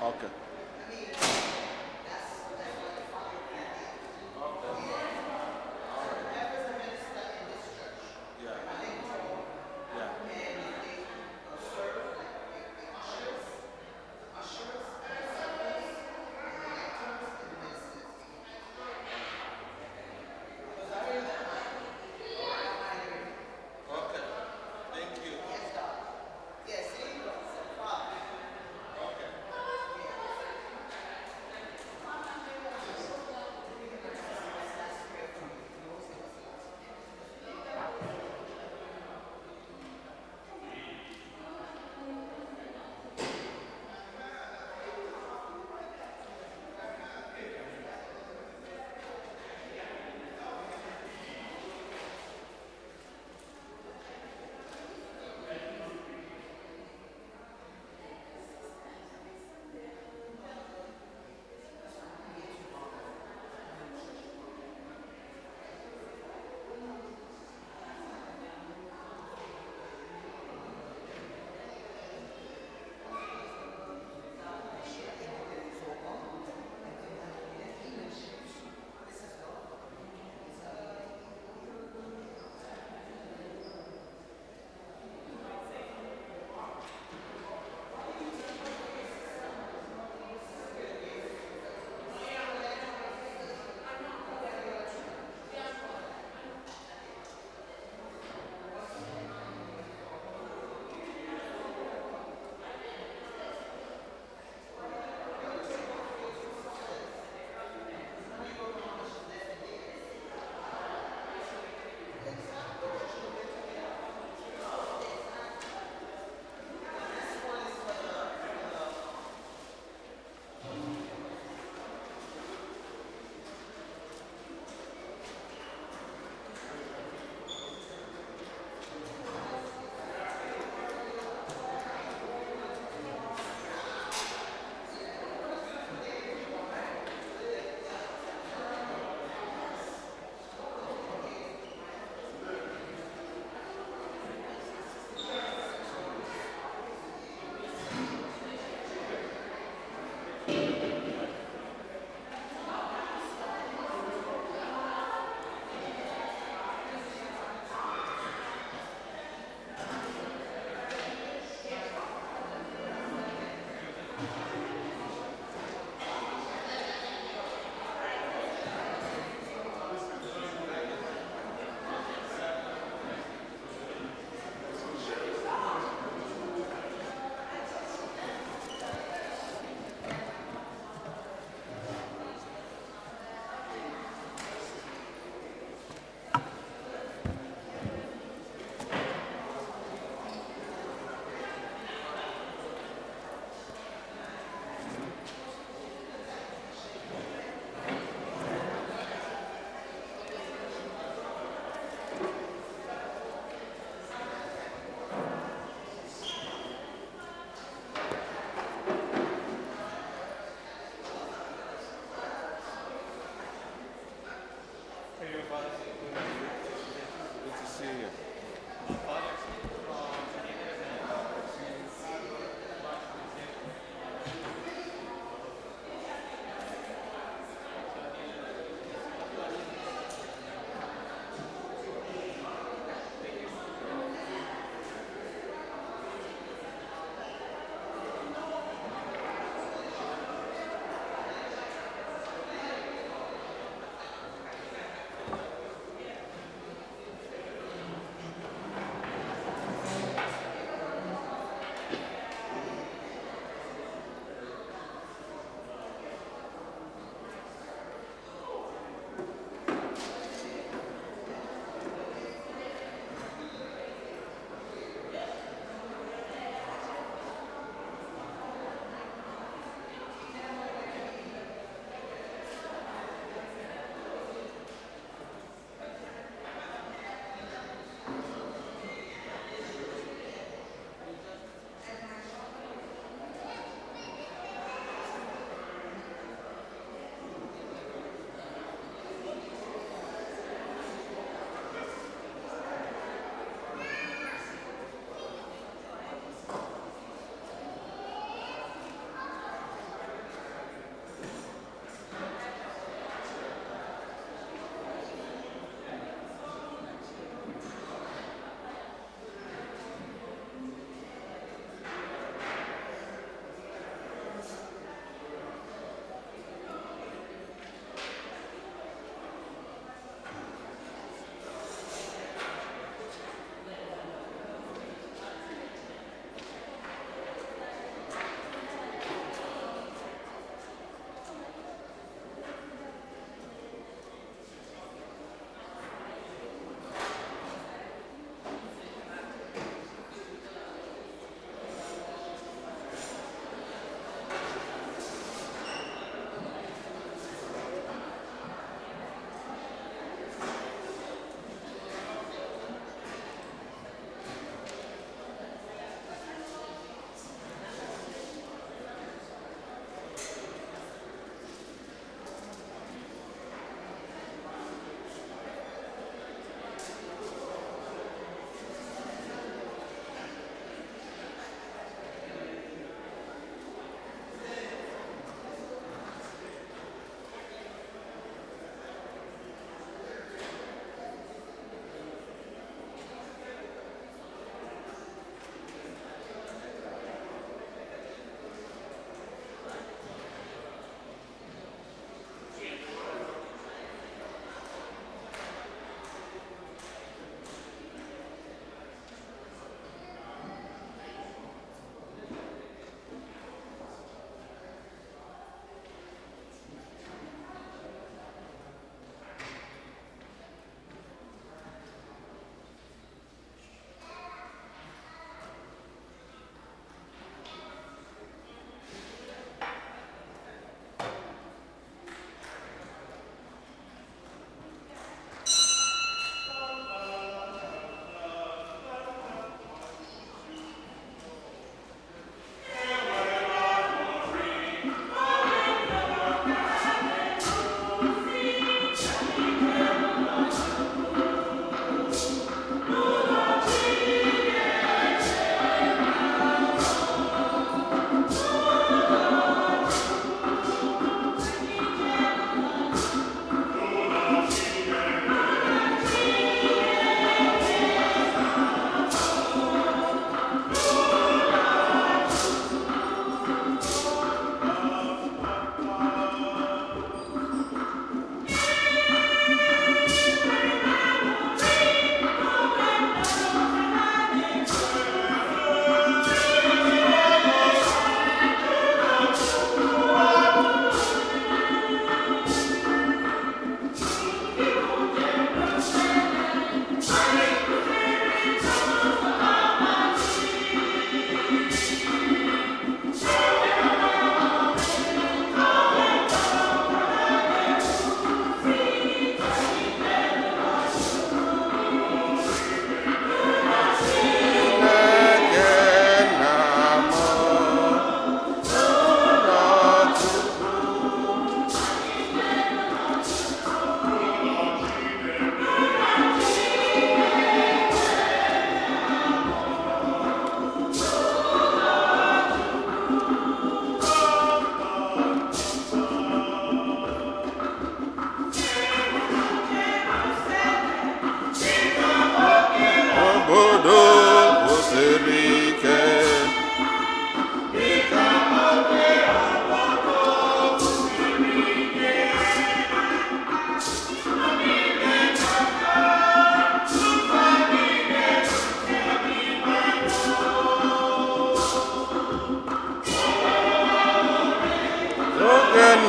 Okay. I mean, that's what the father did. Okay. So whoever's a minister in this church, are they called and if they serve, like the ushers, the servers, and the lectors, and the ministers. Because I already got mine. I got mine already. Okay. Thank you. Yes, God. Yes, there you go. It's the father. Okay. Yeah.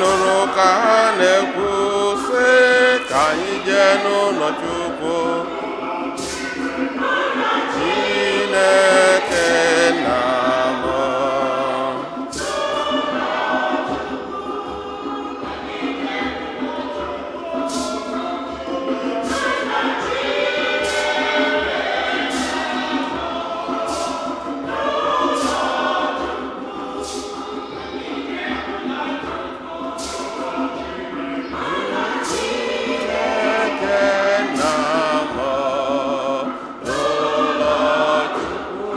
Nụrụ ka ha na-ekwu sị ka anyị jee n'ụlọ Chukwu Chineke nna m. Chineke nna m, n'ụlọ Chukwu.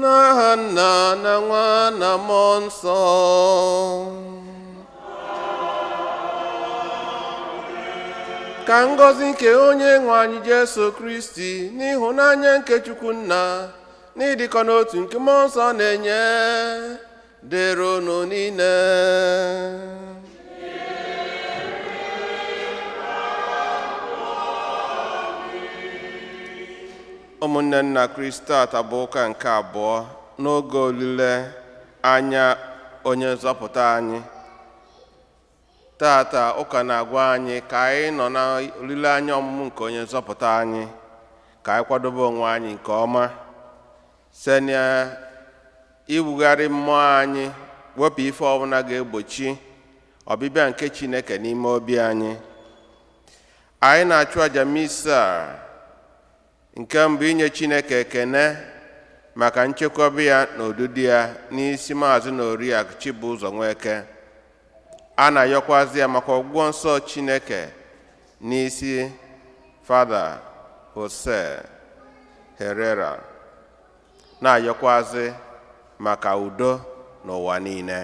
N'aha Nna na Nwa na Mmụọ Nsọ. Ka ngọzi nke onye nwe anyị Jesu Kristi n'ịhụnanya nke Chukwu Nna n'ịdịkọ n'otu nke Mmụọ Nsọ na-enye dịrị unu niile. Ụmụnne nna Kristi, tata bụ ụka nke abụọ n'oge olile anya onye nzọpụta anyị. Tata ụka na-agwa anyị ka anyị nọ na olileanya ọmụmụ nke onye nzọpụta anyị, ka anyị kwadobe onwe anyị nke ọma site na iwugharị mmụọ anyị, wepụ ife ọbụla ga-egbochi ọbịbịa nke Chineke n'ime obi anyị. Anyị na-achụ àjà misa a, nke mbụ inye Chineke ekene maka nchekwaba ya na odudu ya n'isi Maazị na Oriakụ Chibụzọ Nweke. A na-ayọkwazi ya maka ọgwụgwọ nsọ Chineke n'isi Fada Jose Herrera, na-ayọkwazi maka udo n'ụwa niile.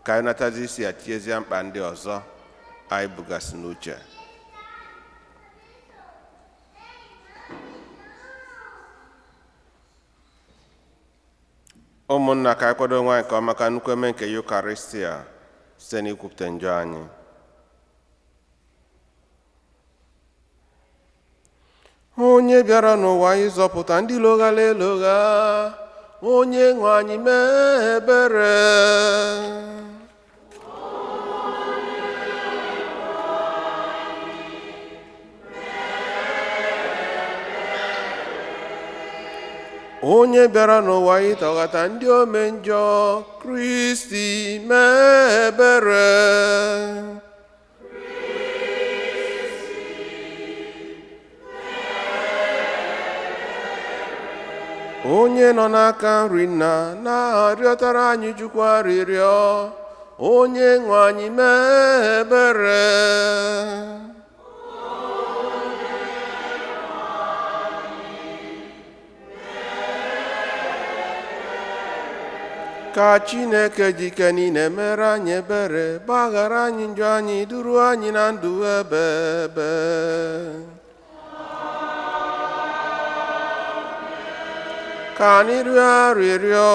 Ka anyị natazi isi ya tinyezie mkpa ndị ọzọ anyị bugasị n'uche. Ụmụnna, ka anyị kwado onwe anyị nke ọma maka nnukwu eme nke Yukaristia site n'ikwupụta njọ anyị. Onye bịara n'ụwa ịzọpụta ndị loghara elogha, onye nwe anyị mee ebere. Onye bịara n'ụwa ịtọghata ndị ome njọ, Kristi mee ebere. Onye nọ n'aka nri nna na-arịọtara anyị Chukwu arịrịọ, onye nwe anyị mee ebere. Ka Chineke jike niile mere anyị ebere, gbaghara anyị njọ anyị, duru anyị na ndụ ebe ebe. Ka anyị rịọ arịrịọ.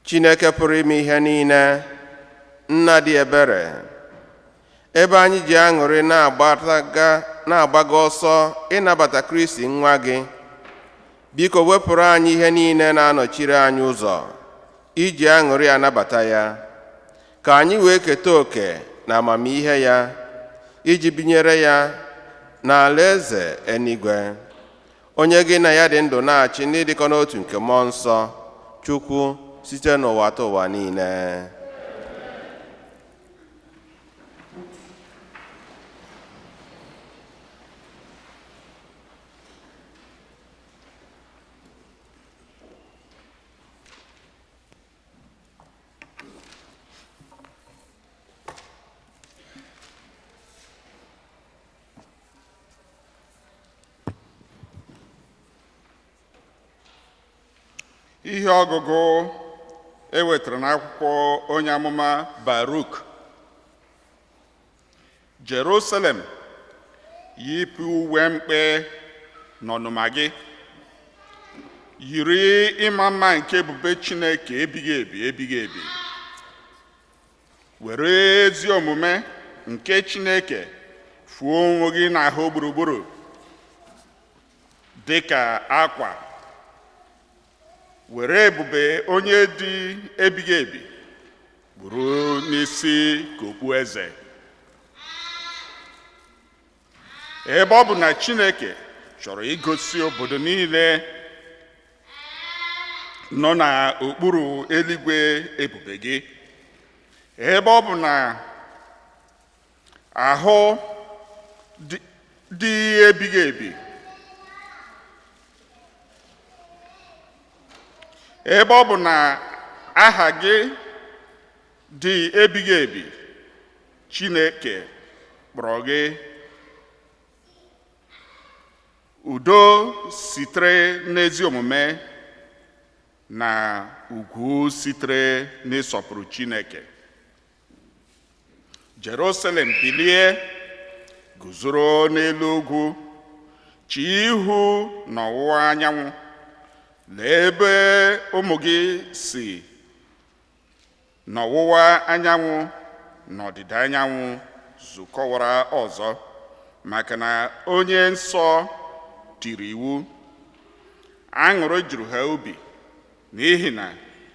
Chineke pụrụ ime ihe niile, nna dị ebere, ebe anyị ji aṅụrị na-agbaga ọsọ ịnabata Kristi nwa gị, biko wepụrụ anyị ihe niile na-anọchiri anyị ụzọ iji aṅụrị anabata ya, ka anyị wee keta oke na amamihe ya iji binyere ya n'alaeze eluigwe, onye gị na ya dị ndụ na-achị ndị dịkọ n'otu nke Mmụọ Nsọ Chukwu site n'ụwa ta ụwa niile. Ihe ọgụgụ e wetara n'akwụkwọ onye amụma Baruk. Jerusalem, yipụ uwe mkpe n'ọnụma gị, yiri ịma mma nke ebube Chineke ebighị ebi ebighị ebi. Were ezi omume nke Chineke fuo onwe gị n'ahụ gburugburu. dị ka akwa, were ebube onye dị ebighị ebi buru n'isi ka okpu eze. Ebe ọ bụ na Chineke chọrọ igosi obodo niile nọ n'okpuru eluigwe ebube gị, ebe ọ bụ na ahụ dị ebighị ebi, ebe ọ bụ na aha gị dị ebighị ebi, Chineke kpọrọ gị udo sitere n'ezi omume na ugwu sitere n'ịsọpụrụ Chineke. Jerusalem, bilie, guzoro n'elu ugwu, chee ihu n'ọwụwa anyanwụ, lee ebe ụmụ gị si n'ọwụwa anyanwụ na ọdịda anyanwụ zukọwara ọzọ, maka na onye nsọ tiri iwu. Aṅụrị juru ha obi n'ihi na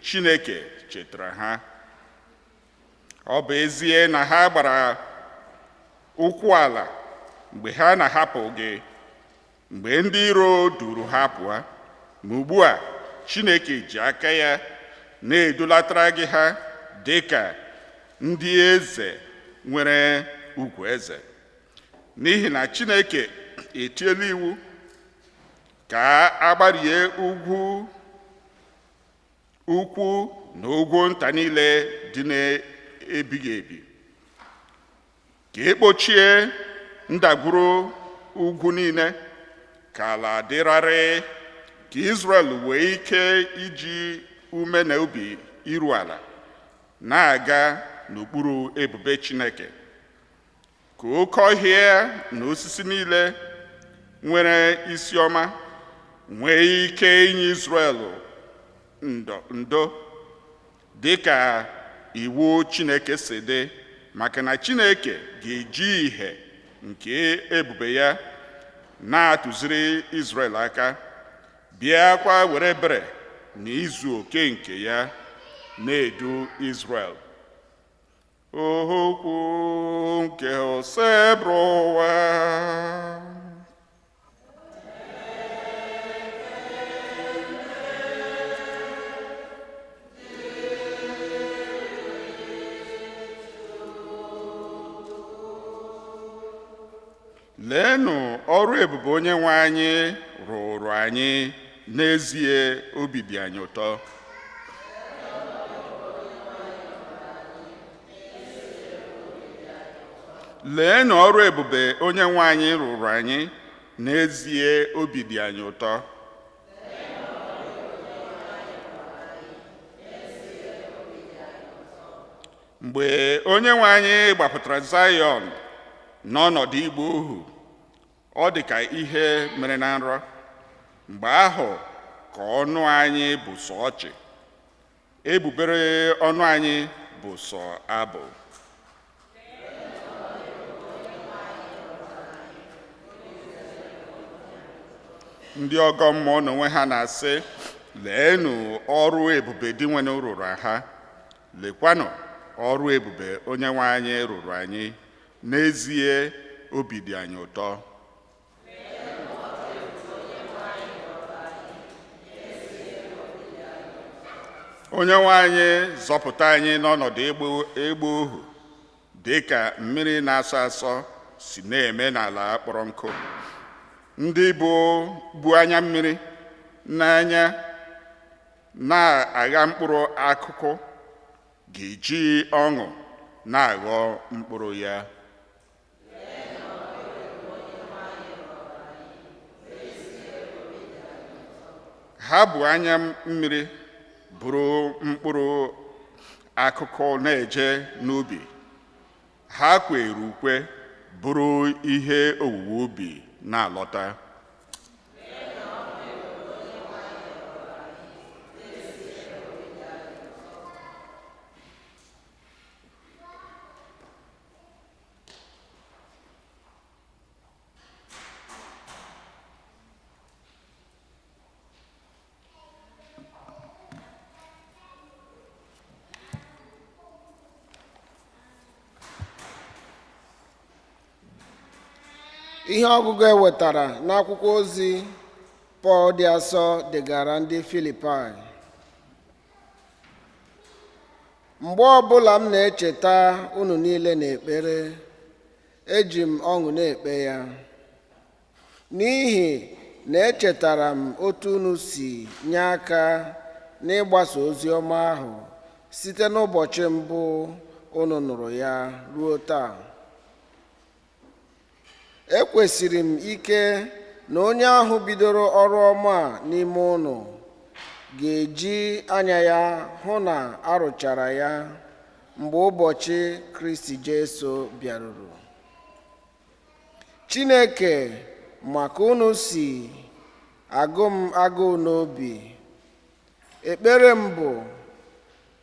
Chineke chetara ha. Ọ bụ ezie na ha gbara ụkwụ ala mgbe ha na-ahapụ gị, mgbe ndị iro duru ha pụọ, ma ugbu a Chineke ji aka ya na-edulatara gị ha dị ka ndị eze nwere ugwu eze. N'ihi na Chineke etiela iwu ka a gbarie ugwu ukwu na ugwu nta niile dị n'ebighị ebi, ka e kpochie ndagwurugwu ugwu niile, ka ala dịrarị, ka Izrel nwee ike iji ume na obi iru ala na-aga n'okpuru ebube Chineke, ka oke ọhịa na osisi niile nwere isi ọma nwee ike inye Izrel ndo dị ka iwu Chineke si dị, maka na Chineke ga-eji ìhè nke ebube ya na-atụziri Izrel aka, bịakwa were ebere na izu oke nke ya na-edu Izrel. Okwu nke Osebụrụwa. Leenụ ọrụ ebube onye nwe anyị rụrụ anyị, n'ezie obi dị anyị ụtọ. Leenụ ọrụ ebube onye nwe anyị rụrụ anyị, n'ezie obi dị anyị ụtọ. Mgbe onye nwe anyị gbapụtara Zayọn n'ọnọdụ igbu ohu, ọ dị ka ihe mere na nrọ. Mgbe ahụ ka ọnụ anyị bụ sọ ọchị, egbubere ọnụ anyị bụ sọ abụ. Ndị ọgọ mmụọ n'onwe ha na-asị, leenụ ọrụ ebube Dinwenụ rụrụ ha, lekwanụ ọrụ ebube onye nwe anyị rụrụ anyị, n'ezie obi dị anyị ụtọ. Onye nwe anyị zọpụta anyị n'ọnọdụ ịgba ohu, dị ka mmiri na-asọ asọ si na-eme n'ala kpọrọ nkụ. Ndị bụ anya mmiri n'anya na-agha mkpụrụ akụkụ ga-eji ọṅụ na-aghọ mkpụrụ ya. Ha bụ anya mmiri bụrụ mkpụrụ akụkụ na-eje n'ubi. Ha kwere ukwe bụrụ ihe owuwe ubi na-alọta. Ihe ọgụgụ e wetara n'akwụkwọ ozi Pọl dị asọ degara ndị Filipaị. Mgbe ọbụla m na-echeta unu niile n'ekpere, eji m ọṅụ na-ekpe ya, n'ihi na echetara m otu unu si nye aka n'ịgbasa ozi ọma ahụ site n'ụbọchị mbụ unu nụrụ ya ruo taa. Ekwesịrị m ike na onye ahụ bidoro ọrụ ọma a n'ime unu ga-eji anya ya hụ na a rụchara ya mgbe ụbọchị Kristi Jesu bịaruru. Chineke maka unu si agụ m agụụ n'obi. Ekpere m bụ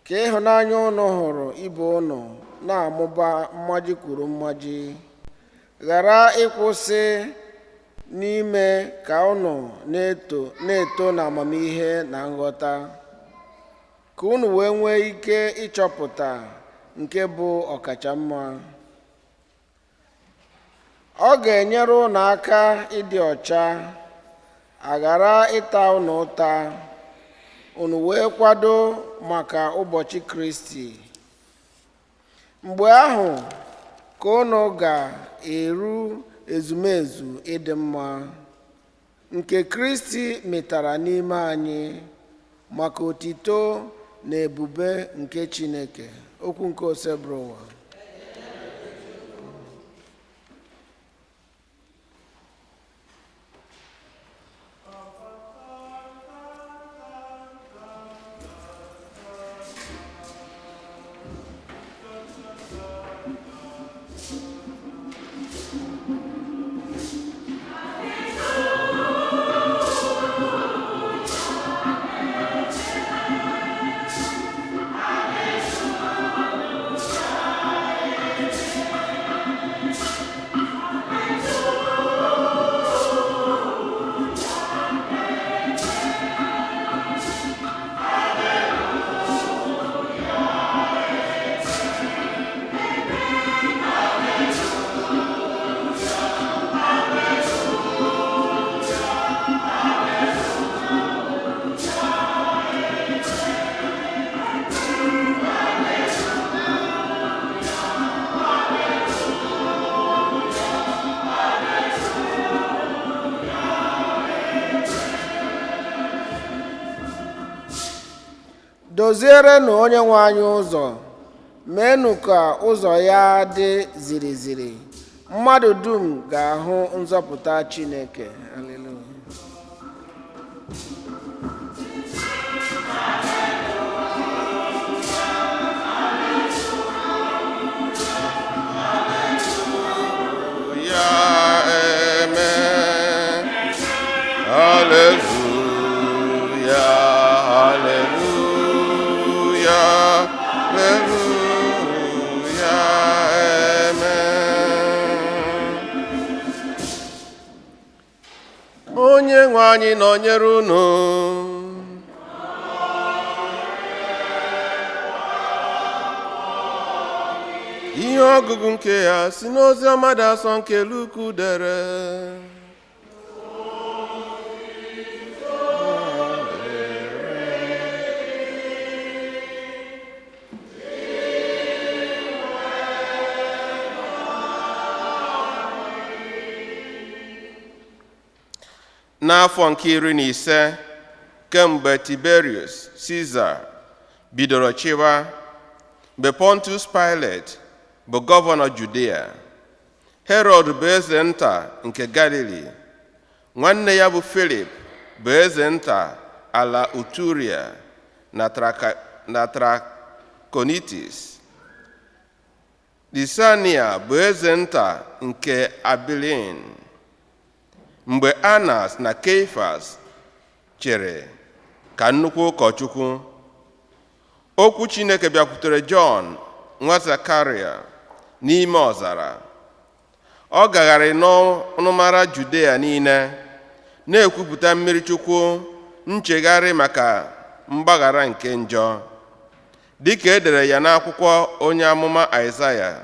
ka ịhụnanya unu hụrụ ibe unu na-amụba mmaji kwuru mmaji, ghara ịkwụsị n'ime ka unu na-eto na-eto n'amamihe na nghọta, ka unu wee nwee ike ịchọpụta nke bụ ọkacha mma. Ọ ga-enyere unu aka ịdị ọcha, aghara ịta unu ụta, unu wee kwado maka ụbọchị Kristi. Mgbe ahụ ka unu ga-eru ezumezu ịdị mma nke Kristi mịtara n'ime anyị maka otito na ebube nke Chineke. Okwu nke Osebụrụwa. Dozierenụ onye nwe anyị ụzọ, meenụ ka ụzọ ya dị ziri ziri. Mmadụ dum ga-ahụ nzọpụta Chineke. Haleluya. Amen. Hallelujah, hallelujah, hallelujah, amen. Onye nwe anyị nọnyere unu. Ihe ọgụgụ nke ya si n'ozi ọma dị asọ nke Luku dere. N'afọ nke 15 kemgbe Tiberius Caesar bidoro chịwa, mgbe Pontius Pilate bụ gọvanọ Judea, Herọd bụ eze nta nke Galili, nwanne ya bụ Filip bụ eze nta ala Uturia na Trakonitis, Lisania bụ eze nta nke Abilin, mgbe Anas na Keifas chere ka nnukwu ụkọchukwu, okwu Chineke bịakwutere Jọn nwa Zakaria n'ime ọzara. Ọ gagharị n'ọnụmara Judea niile na-ekwupụta mmiri Chukwu nchegharị maka mgbaghara nke njọ, dịka e dere ya n'akwụkwọ onye amụma Aịzaya.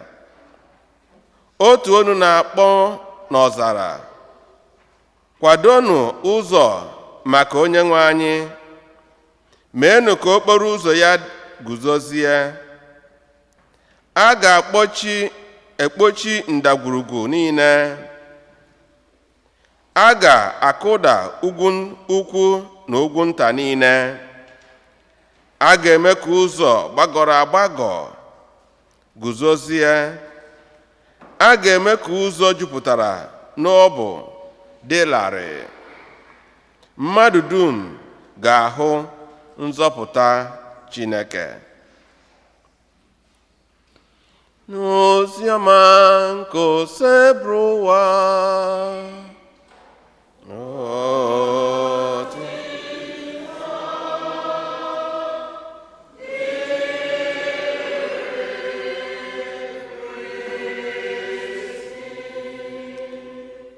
Otu onu na-akpọ n'ọzara, kwadonụ ụzọ maka onye nwe anyị, meenụ ka okporo ụzọ ya guzozie. A ga-akpọchi ekpochi ndagwurugwu niile, a ga-akụda ugwu ukwu na ugwu nta niile, a ga-eme ka ụzọ gbagọrọ agbagọ guzozie, a ga-eme ka ụzọ jupụtara n'ọbụ dị larịị. Mmadụ dum ga-ahụ nzọpụta Chineke. N'oziọma nke Osebụrụwa. Otu.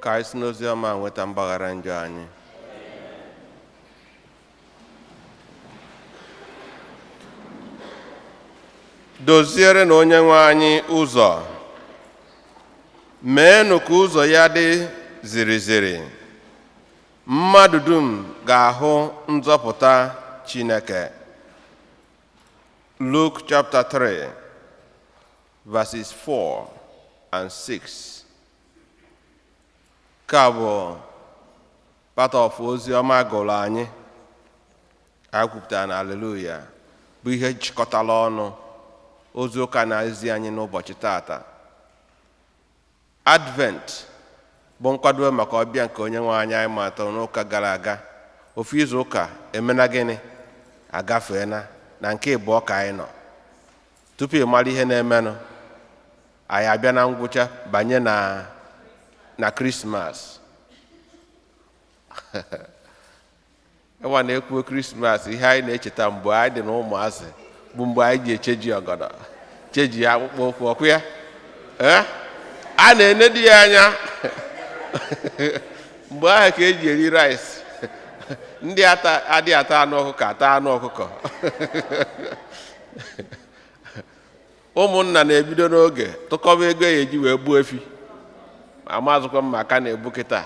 Ka anyị si n'oziọma nweta mgbaghara njọ anyị. Doziere na onye nwe anyị ụzọ, meenụ ka ụzọ ya dị ziri ziri. Mmadụ dum ga-ahụ nzọpụta Chineke. Luke chapter 3 verses 4 and 6. Ka bụ part of ozi ọma gụrụ anyị, anyị kwupụtara na Haleluya bụ ihe jikọtara ọnụ ozi ụka na-ezi anyị n'ụbọchị tata. Advent bụ nkwadobe maka ọbịa nke onye nwe anyị. Anyị matara n'ụka gara aga, ofu izu ụka emena gịnị agafeela, na nke ịbụọ ka anyị nọ. Tupu ị mara ihe na-emenụ, anyị abịa na ngwụcha, banye na Krismas. Ịwa na-ekwu Krismas, ihe anyị na-echeta mgbe anyị dị na ụmụazị bụ mgbe anyị ji echeji ọgọdọ, cheji akpụkpọ ụkwụ ọkụ ya. Ee, a na-enedi ya anya mgbe ahụ ka eji eri rice. Ndị ata adịghị ata anụ ọkụkọ ata anụ ọkụkọ. Ụmụnna na-ebido n'oge tụkọba ego ya eji wee gbuo efi. Amazụkwa m aka na-ebu kịta.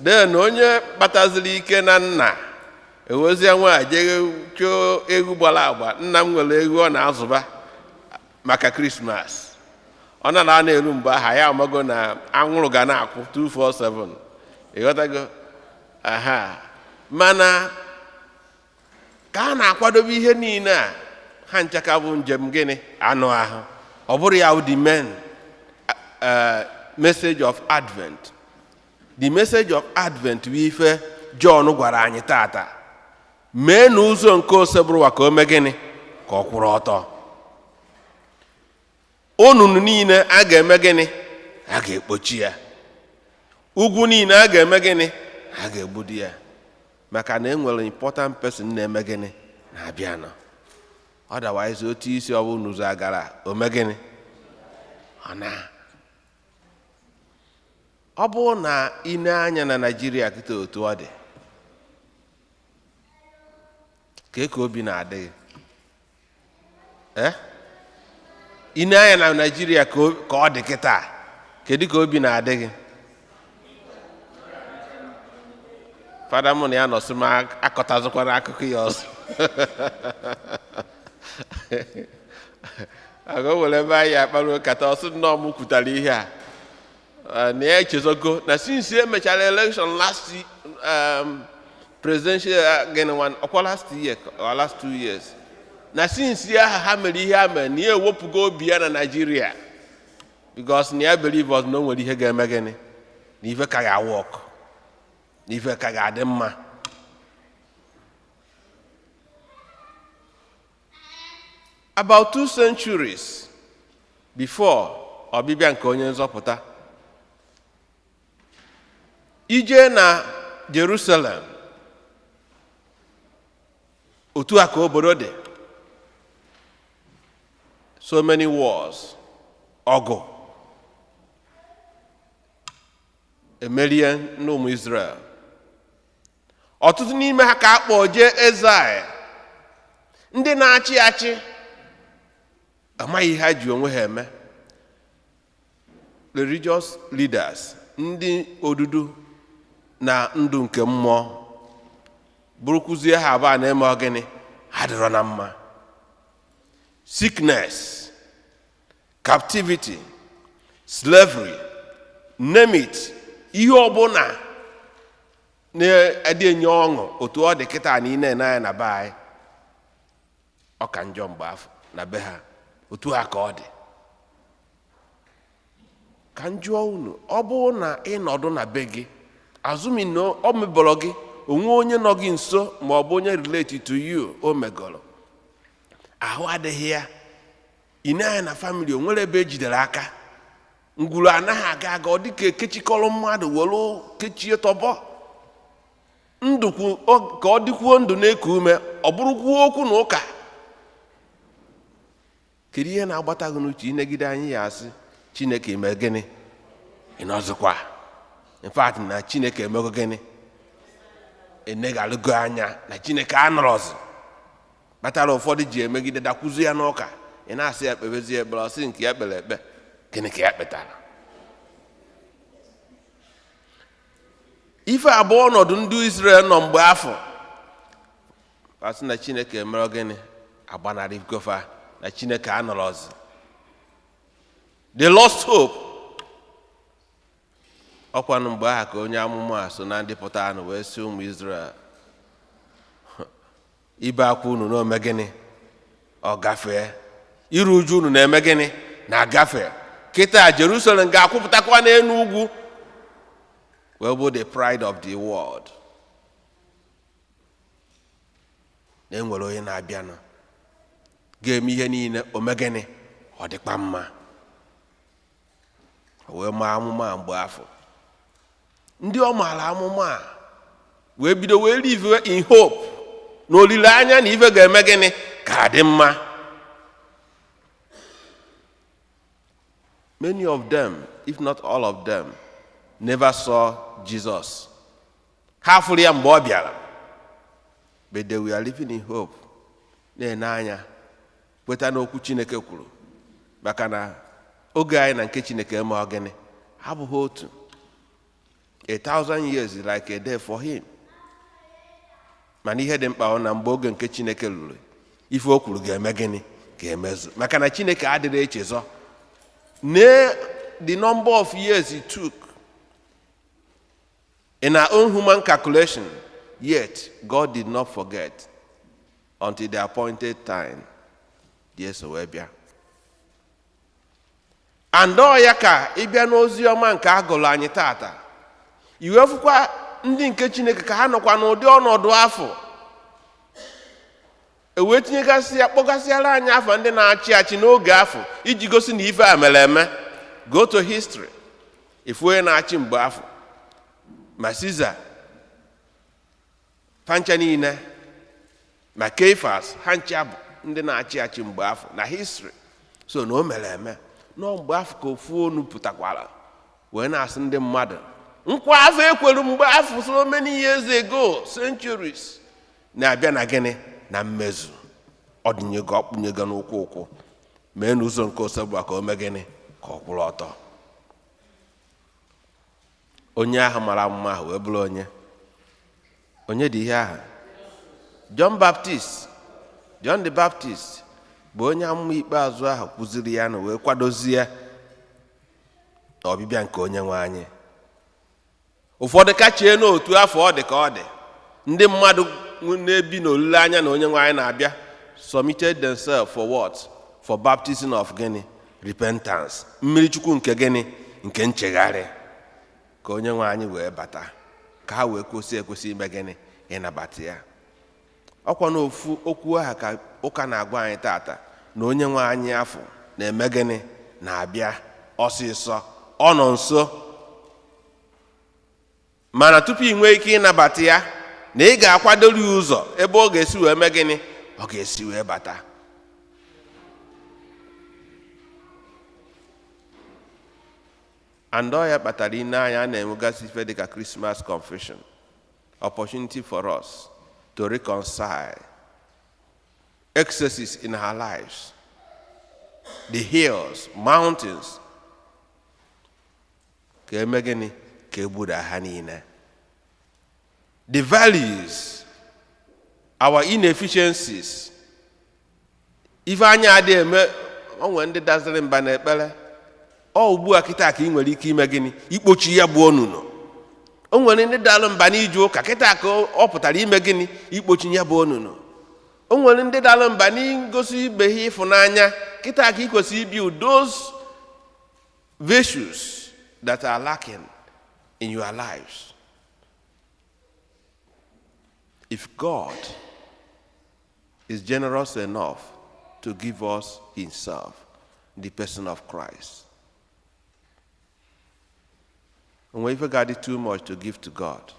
Den onye kpataziri ike na nna ewezie nwa jee chụọ egwu gbara agba. Nna m nwere egwu ọ na-azụba maka Krismas. Ọ na na elu mgbe aha ya amago na anwụrụ ga na-akwụ 247, ịghọtago? Aha, mana ka a na-akwadobe ihe niile a, ha nchaka bụ njem gịnị anụ ahụ. Ọ bụrụ ya bụ the main message of Advent. The message of Advent bụ ife John gwara anyị tata: mee na ụzọ nke Osebụrụwa ka o mee gịnị, ka ọ kwụrụ ọtọ. Onunu niile a ga-eme gịnị, a ga-ekpochi ya. Ugwu niile a ga-eme gịnị, a ga-egbudu ya, maka na e nwere important person na-eme gịnị, na-abịanụ. Otherwise, otu isi ọ bụ n'ụzọ agara o mee gịnị, ọ na ọ bụrụ na ị na-anya na Naijiria kịta, otu ọ dị ka obi na-adịghị. Ee, ị na-anya na Naijiria ka ọ dị kịta, kedu ka obi na-adịghị? Fada mụ na ya nọsị m akọtazụkwara akụkọ ya ọzọ. Aga o were ebe anyị akpara nkata, ọsị nnọọ m kwutara ihe a na ya echezogo na since emechara election last presidential gịnị one, ọkwa last year or last 2 years, na since ya ha mere ihe ha mere, na ya ewepụgo obi ya na Nigeria, because na ya believe us na o nwere ihe ga-eme gịnị, na ife ka ga-work, na ife ka ga-adị mma. About 2 centuries before ọbịbịa nke onye nzọpụta, ije na Jerusalem, otu a ka obodo dị. So many wars, ọgụ emerie ndị ụmụ Israel. Ọtụtụ n'ime ha ka a kpọọ jee exile. Ndị na-achị achị amaghị ihe ha ji onwe ha eme. Religious leaders, ndị odudu na ndụ nke mmụọ, bụrụkwuzie ha abụọ na-eme gịnị? Ha dịrọ na mma. Sickness, captivity, slavery, name it, ihe ọbụla na-adị enye ọṅụ otu ọ dị kịta na ị na-ene anya na be anyị, ọ ka njọ mgbe afọ na be ha. Otu a ka ọ dị. Ka m jụọ unu, ọ bụrụ na ịnọdụ na be gị, azụmi na ọ mebọrọ gị onwe, onye nọ gị nso ma ọ bụ onye related to you o megọrọ, ahụ adịghị ya, ị na-anya na family o nwere ebe ejidere aka, ngwuru anaghị aga aga, ọ dịka ekechikọrọ mmadụ were kechie tọbọ ndụ ka ọ dịkwuo ndụ na-eku ume, ọ bụrụkwuo okwu na ụka, kedu ihe na-agbata gị n'uche inegide anyị ya asị Chineke eme gịnị? Ị nọzikwa, in fact, na Chineke emego gịnị? Eneghalụgo anya na Chineke anọrọzi, kpatara ụfọdụ ji emegide dakwuzi ya n'ụka. Ị na-asị ya kpebezi ekpere, ọsị nke ya kpere ekpe, gịnị ka ya kpetara? Ife abụọ ọnọdụ ndị Israel nọ mgbe afọ asị na Chineke emere gịnị? Agbanarị gofa na Chineke anọrọzi. The lost hope. Ọkwanụ mgbe ahụ ka onye amụma a so na ndị pụta anụ wee sị ụmụ Israel, ibe akwa unu na-ome gịnị? Ọ gafee. Iru uju unu na-eme gịnị? Na-agafe. Kịta Jerusalem ga-akwụpụtakwa n'elu ugwu wee bụ the pride of the world, na enwere onye na-abịanụ ga-eme ihe niile ome gịnị? Ọ dịkwa mma. O wee maa amụma. Mgbe afọ ndị ọ maara amụma a wee bido wee live in hope, na olileanya na ife ga-eme gịnị? Ka dị mma. Many of them, if not all of them, never saw Jesus. Ha fụrụ ya mgbe ọ bịara, but they were living in hope, na-ene anya, kweta n'okwu Chineke kwuru, maka na oge anyị na nke Chineke eme gịnị? Abụghị otu. 1,000 years is like a day for him. Mana ihe dị mkpa ọ na mgbe oge nke Chineke ruru, ife o kwuru ga-eme gịnị? Ga-emezu, maka na Chineke adịrị echezọ. Nee the number of years it took in our own human calculation, yet God did not forget until the appointed time. Jesu wee bịa. And ọ ya ka ịbịa n'ozi ọma nke a gụrụ anyị tata, iwefukwa ndị nke Chineke ka ha nọkwa n'ụdị ọnọdụ afọ e wee tinyegasị ya, kpọgasịara anyị afọ ndị na-achị achị n'oge afọ iji gosi na ife a mere eme. Go to history, ifu onye na-achị mgbe afọ, ma Caesar fancha niile, ma Caiaphas, ha ncha bụ ndị na-achị achị mgbe afọ na history. So na o mere eme nọọ mgbe afọ ka ofu onu pụtakwara wee na-asị ndị mmadụ nkwa afọ ekwelu mgbe afọ so many years ago, centuries, na-abịa na gịnị? Na mmezu. Ọdịnyego ọkpụnyego n'ụkwụ ụkwụ mee n'ụzọ nke Osebụ ka o mee gịnị? Ka ọ kwụrụ ọtọ. Onye ahụ mara amụma ahụ wee bụrụ onye onye dị ihe ahụ, John Baptist. John the Baptist bụ onye amụma ikpeazụ ahụ kwụziri ya na wee kwadozie ọbịbịa nke Onye nwe anyị. Ụfọdụ ka chee n'otu afọ ọ dị ka ọ dị ndị mmadụ na-ebi n'olileanya na Onye nwe anyị na-abịa, submitted themselves for what? For baptism of gịnị? Repentance, mmiri chukwu nke gịnị? Nke nchegharị, ka Onye nwe anyị wee bata, ka ha wee kwesị ekwesị ime gịnị? Ịnabata ya. Ọkwa n'ofu okwu ahụ ka ụka na-agwa anyị tata na Onye nwe anyị afọ na-eme gịnị? Na-abịa ọsịsọ, ọ nọ nso. Mana tupu ị nwee ike ịnabata ya, na ị ga-akwadoro ya ụzọ ebe ọ ga-esi wee mee gịnị? Ọ ga-esi wee bata. And ọ ya kpatara ine anya a na-enwegasị ife dịka Christmas confession, opportunity for us to reconcile excesses in our lives, the hills, mountains. Ka eme gịnị? Ka egbura ha niile. The valleys, our inefficiencies, ife anya adịghị eme onwe ndị daziri mba n'ekpere. Ọ ugbu a kịta ka ị nwere ike ime gịnị? Ikpochi ya bụ onunu. O nwere ndị dalụ mba n'ije ụka, kịta ka ọ pụtara ime gịnị? Ikpochi ya bụ onunu. O nwere ndị dalụ mba n'igosi ibe ha ịfụnanya, kịta ka ị kwesịrị ibuild those virtues that are lacking in your lives. If God is generous enough to give us himself, the person of Christ, onwe ife ga-adị too much to give to God?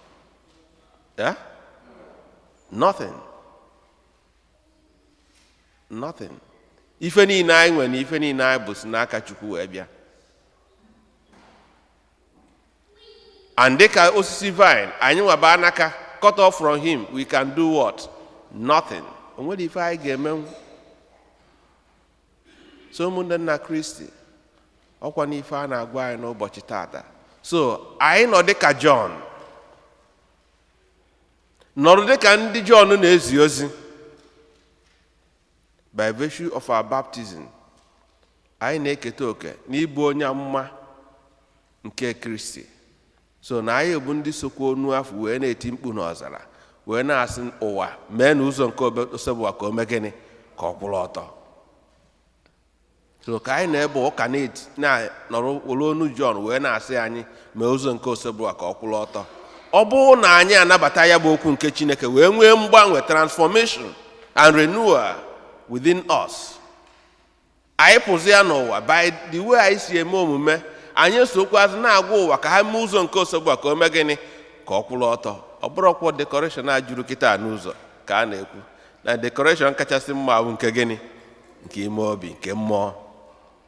Yeah? Nothing. Nothing. Ife niile anyị nwere na ife niile anyị bụ si n'aka Chukwu wee bịa. And dịka osisi vine, anyị nwaba anaka cut off from him, we can do what? Nothing. O nwere ife anyị ga-emenwu. So ụmụnne nna Kristi, ọkwa n'ife a na-agwa anyị n'ụbọchị tata. So anyị nọ dịka John, nọrọ dịka ndị John na-ezi ozi. By virtue of our baptism, anyị na-eketa oke n'ịbụ onye amụma nke Kristi. So na anyị bụ ndị sokwa onu afọ wee na-eti mkpu n'ọzara, wee na-asị ụwa mee na ụzọ nke Osebụwa ka o mee gịnị? Ka ọ kwụrụ ọtọ. So ka anyị na-ebe ụka na-nọrọ were onu Jọn wee na-asị anyị mee ụzọ nke Osebụwa ka ọ kwụrụ ọtọ. Ọ bụrụ na anyị anabata ya bụ okwu nke Chineke wee nwee mgbanwe, transformation and renewal within us, anyị pụzi ya n'ụwa. By the way anyị si eme omume anyị, esokwazi na-agwa ụwa ka ha mee ụzọ nke Osebụwa ka o mee gịnị? Ka ọ kwụrụ ọtọ. Ọ bụrụkwa decoration a juru kịta n'ụzọ ka a na-ekwu na decoration kachasị mma bụ nke gịnị? Nke ime obi, nke mmụọ.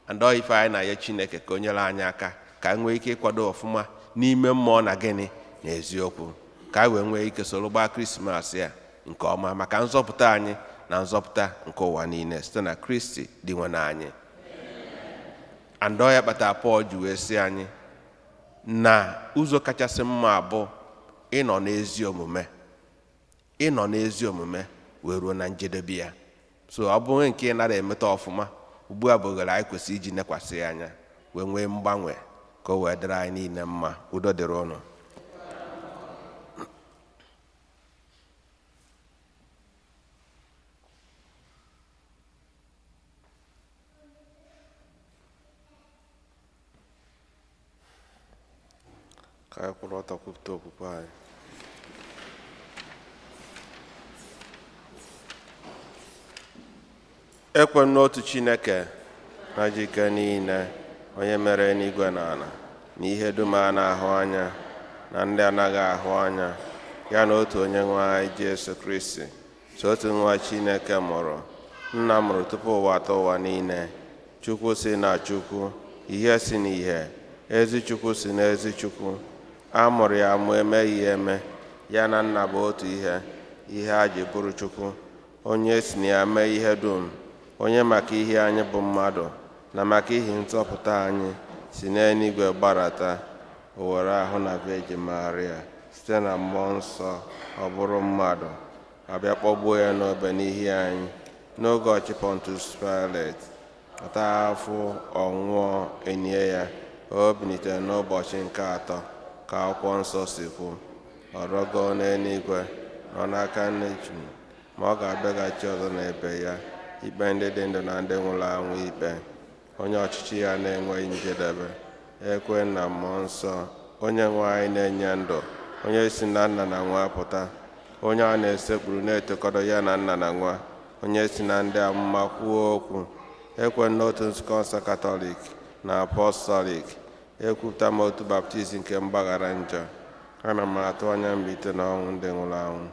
And ọ ife anyị na-ayọ Chineke ka o nyere anyị aka ka anyị nwee ike ịkwado ọfụma n'ime mmụọ na gịnị? Na eziokwu, ka anyị wee nwee ike soro gbaa Krismas ya nke ọma maka nzọpụta anyị na nzọpụta nke ụwa niile, site na Kristi dị nwe anyị. And ọ ya kpatara Pọl ji wee sị anyị na ụzọ kachasị mma bụ ịnọ n'ezi omume, ịnọ n'ezi omume wee ruo na njedebe ya. So ọ bụrụ nke ị nara emeta ọfụma ugbu a bụ oghere anyị kwesịrị iji nekwasị ya anya wee nwee mgbanwe, ka o wee dịrị anyị niile mma. Udo dịrị ụnụ. Ka anyị kwụrụ ọtọ kwupụta okwukwe anyị. Ekwe n'otu Chineke na jike niile, onye mere eluigwe na ala na ihe dum a na-ahụ anya na ndị anaghị ahụ anya, ya na otu onye nwe anyị Jesu Kristi, so otu nwa Chineke mụrụ, nna mụrụ tupu ụwa atọ ụwa niile, Chukwu si na Chukwu, ihe si n'ihe, ezi Chukwu si na ezi Chukwu, a mụrụ ya amụ, emeghị ya eme, ya na nna bụ otu ihe, ihe a ji bụrụ Chukwu, onye si na ya mee ihe dum, onye maka ihe anyị bụ mmadụ na maka ihi nzọpụta anyị si n'eluigwe gbarata, o were ahụ na Virgin Maria site na mmụọ nsọ ọ bụrụ mmadụ, abịa kpọgbuo ya n'obe n'ihi anyị n'oge ọchị Pontius Pilate, taa afụ, ọ nwụọ, enye ya, o bilitere n'ụbọchị nke atọ ka akwụkwọ nsọ si kwu, ọ rọgoo n'eluigwe, nọ n'aka nne Chukwu, ma ọ ga-abịaghachi ọzọ n'ebe ya ikpe ndị dị ndụ na ndị nwụrụ anwụ ikpe, onye ọchịchị ya na-enweghị njedebe. Ekwe na mmụọ nsọ, onye nwe anyị na-enye ndụ, onye si na nna na nwa pụta, onye a na-esekpuru na-etokọdo ya na nna na nwa, onye si na ndị amụma kwuo okwu. Ekwe n'otu nzukọ nsọ Katọlik na Apọstọlik. Ekwupụta m otu baptizim nke mgbaghara njọ. Ana m atụ anya mbilite n'ọnwụ ndị nwụrụ anwụ.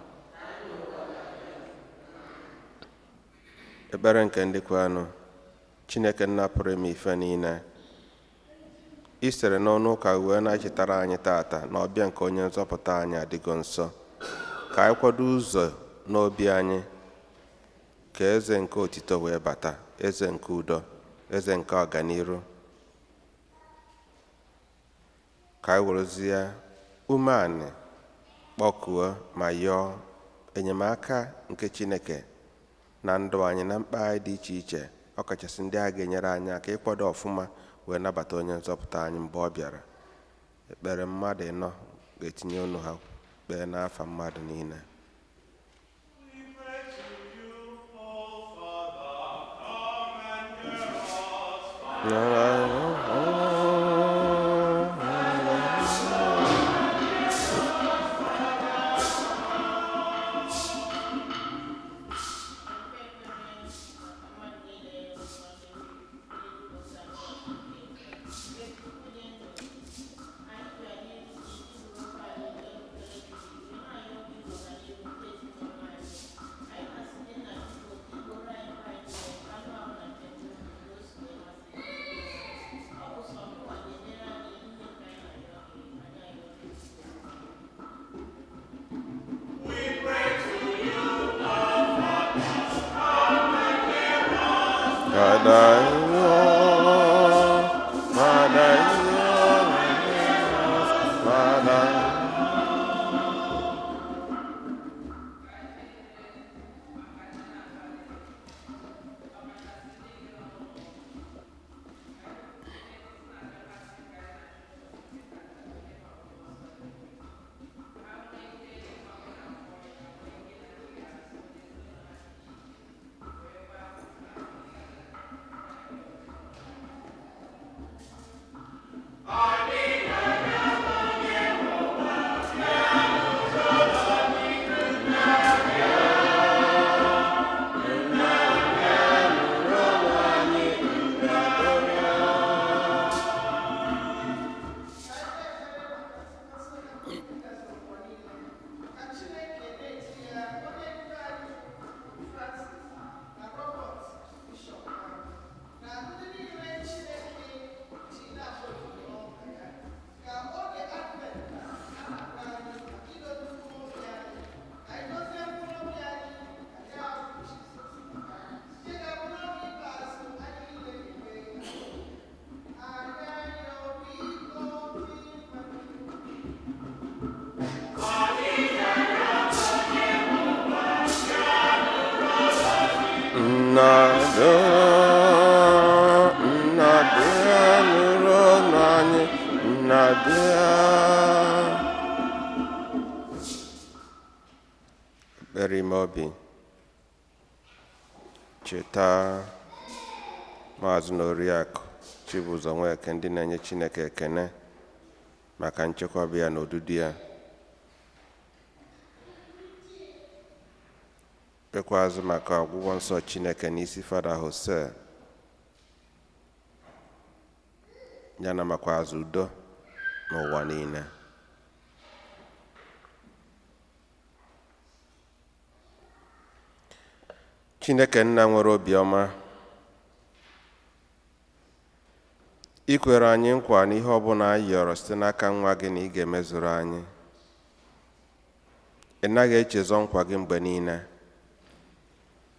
Ekpere nke ndị kwenụ. Chineke nna pụrụ ime ife niile, i sere n'ọnụ ụka wee na-echetara anyị tata na ọbịa nke onye nzọpụta anyị adịgo nso. Ka anyị kwado ụzọ n'obi anyị ka eze nke otito wee bata, eze nke udo, eze nke ọganiru. Ka anyị werezie umeanị kpọkuo ma yọọ enyemaka nke Chineke na ndụ anyị na mkpa anyị dị iche iche, ọkachasị ndị a ga-enyere anyị aka ịkwado ọfụma wee nabata onye nzọpụta anyị mgbe ọ bịara. Ekpere mmadụ ịnọ ga-etinye ọnụ ha kpee n'afa mmadụ niile. Ka Chineke na-eti ya onye ndu anyị bụ Francis na Robert Bishop na ndị niile Chineke ji na-akpọ oku n'ọka ya ka oge Advent a na-agwa anyị maka idozi mkpụrụ obi anyị, ka anyị dozie mkpụrụ obi anyị ka ya bụ Jizọs site na mkpụrụ obi ikpeazụ anyị niile ga-enwe arịa biko dị. Nnabịa, nụrụ ọnụ anyị, nnabịa. Ekpere ime obi. Cheta Maazị na Oriakụ Chibụzọ Nweke, ndị na-enye Chineke ekene maka nchekwaba ya na odudu ya. Kpekwazụ maka ọgwụgwọ nsọ Chineke n'isi Fada Jose, ya na makwazị udo n'ụwa niile. Chineke nna nwere obiọma, i kwere anyị nkwa na ihe ọbụla anyị yọrọ site n'aka nwa gị na ị ga-emezuru anyị. Ị naghị echezọ nkwa gị mgbe niile.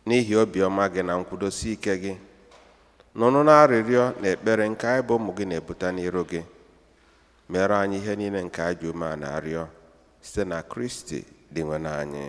N'ihi obiọma gị na nkwudosi ike gị, nụrụ na arịrịọ na ekpere nke anyị bụ ụmụ gị na-ebute n'iru gị. Mere anyị ihe niile nke anyị ji umeala arịọ site na Kristi dị nwe anyị.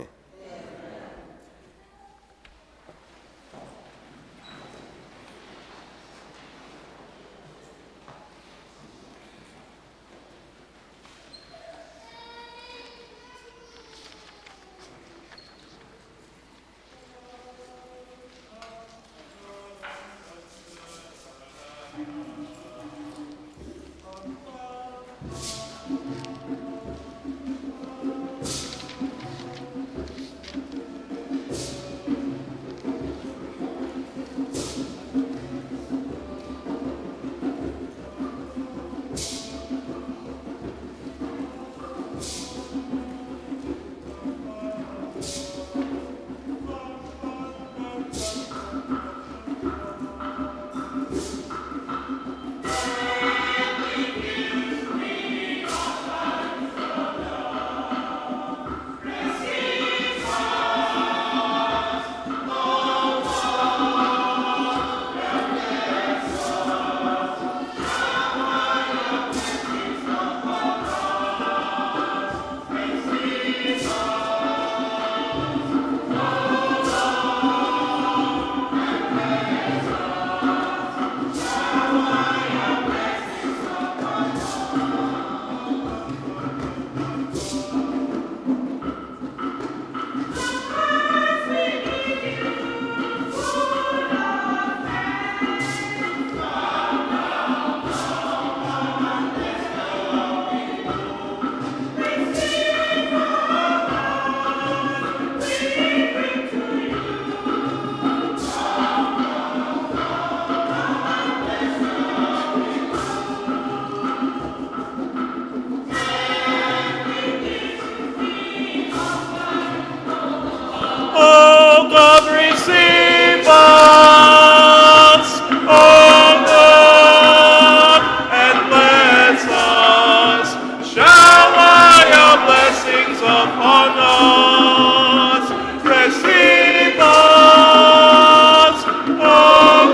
us, receive us, O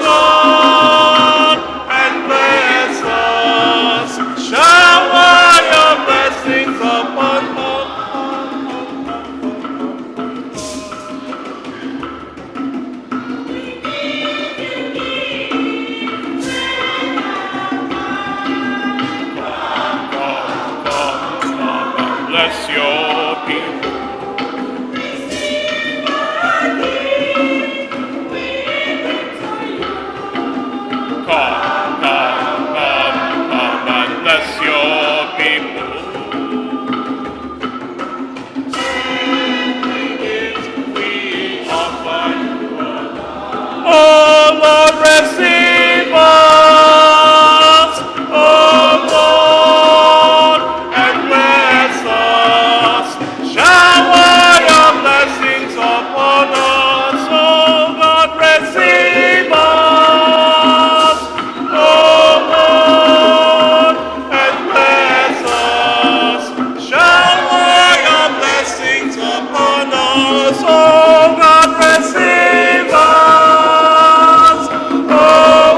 God, and bless us. Shower your blessings upon us. Come, come, come, and bless your people. Come, come, come, come, and bless your people. We offer you. O Lord, receive us, O Lord, and bless us. Shower your blessings upon us, O God, receive us, O Lord, and bless us. Shower your blessings upon us, O God, receive us, O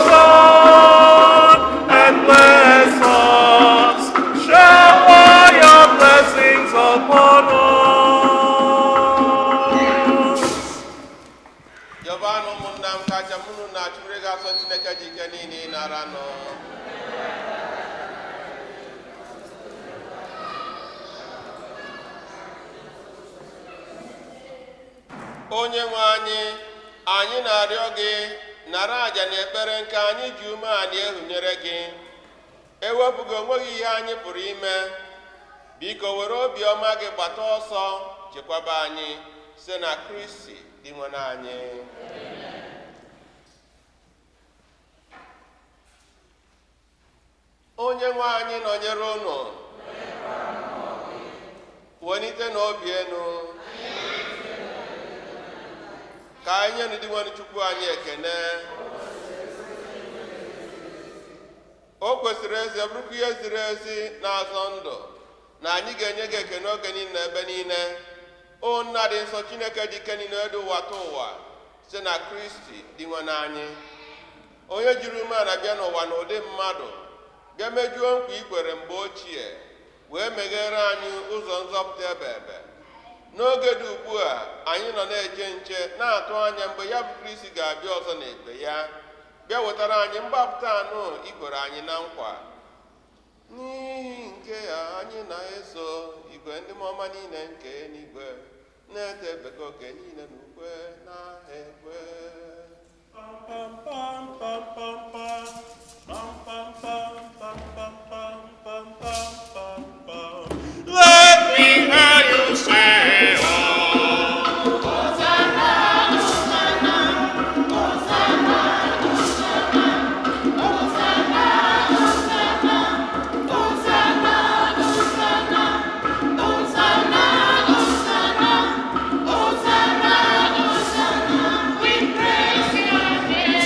God, and bless us. Shower your blessings upon us. Jọbanụ ụmụnna m kacha mụnụ na-achụrụ gị asọ Chineke ji ike niile ịnara nụ. Onye nwe anyị, anyị na-arịọ gị nara àjà na ekpere nke anyị ji umeala ehunyere gị. Ewepụghị onwe gị ihe anyị pụrụ ime. Biko were obiọma gị gbata ọsọ chekwaba anyị site na Kristi dị nwe anyị. Onye nwe anyị nọnyere unu. Welite n'obi enu. Ka anyị nye ndị nwere Chukwu anyị ekene. O kwesịrị ezi bụrụkwa ihe ziri ezi na-azọ ndụ na anyị ga-enye gị ekene oge niile na ebe niile. O nna dị nsọ Chineke dị ike niile dị ụwa ta ụwa site na Kristi dị nwe anyị. Onye jiri umeala bịa n'ụwa n'ụdị mmadụ bịa mejuo nkwa i kwere mgbe ochie wee meghere anyị ụzọ nzọpụta ebe ebe. N'oge dị ugbu a anyị nọ na-eche nche na-atụ anya mgbe ya bụ Kristi ga-abịa ọzọ n'ekpe ya bịa wetara anyị mgbapụta anụ ikwere anyị na nkwa. N'ihi nke a anyị na-eso igwe ndị mmụọ niile nke eluigwe na-ete bekee oke niile na ukwe na-ekwe. Pam, pam, pam, pam, pam. Pam, pam, pam, pam, pam, pam, pam, pam, pam, pam. Let me hear you say, oh. We praise your name.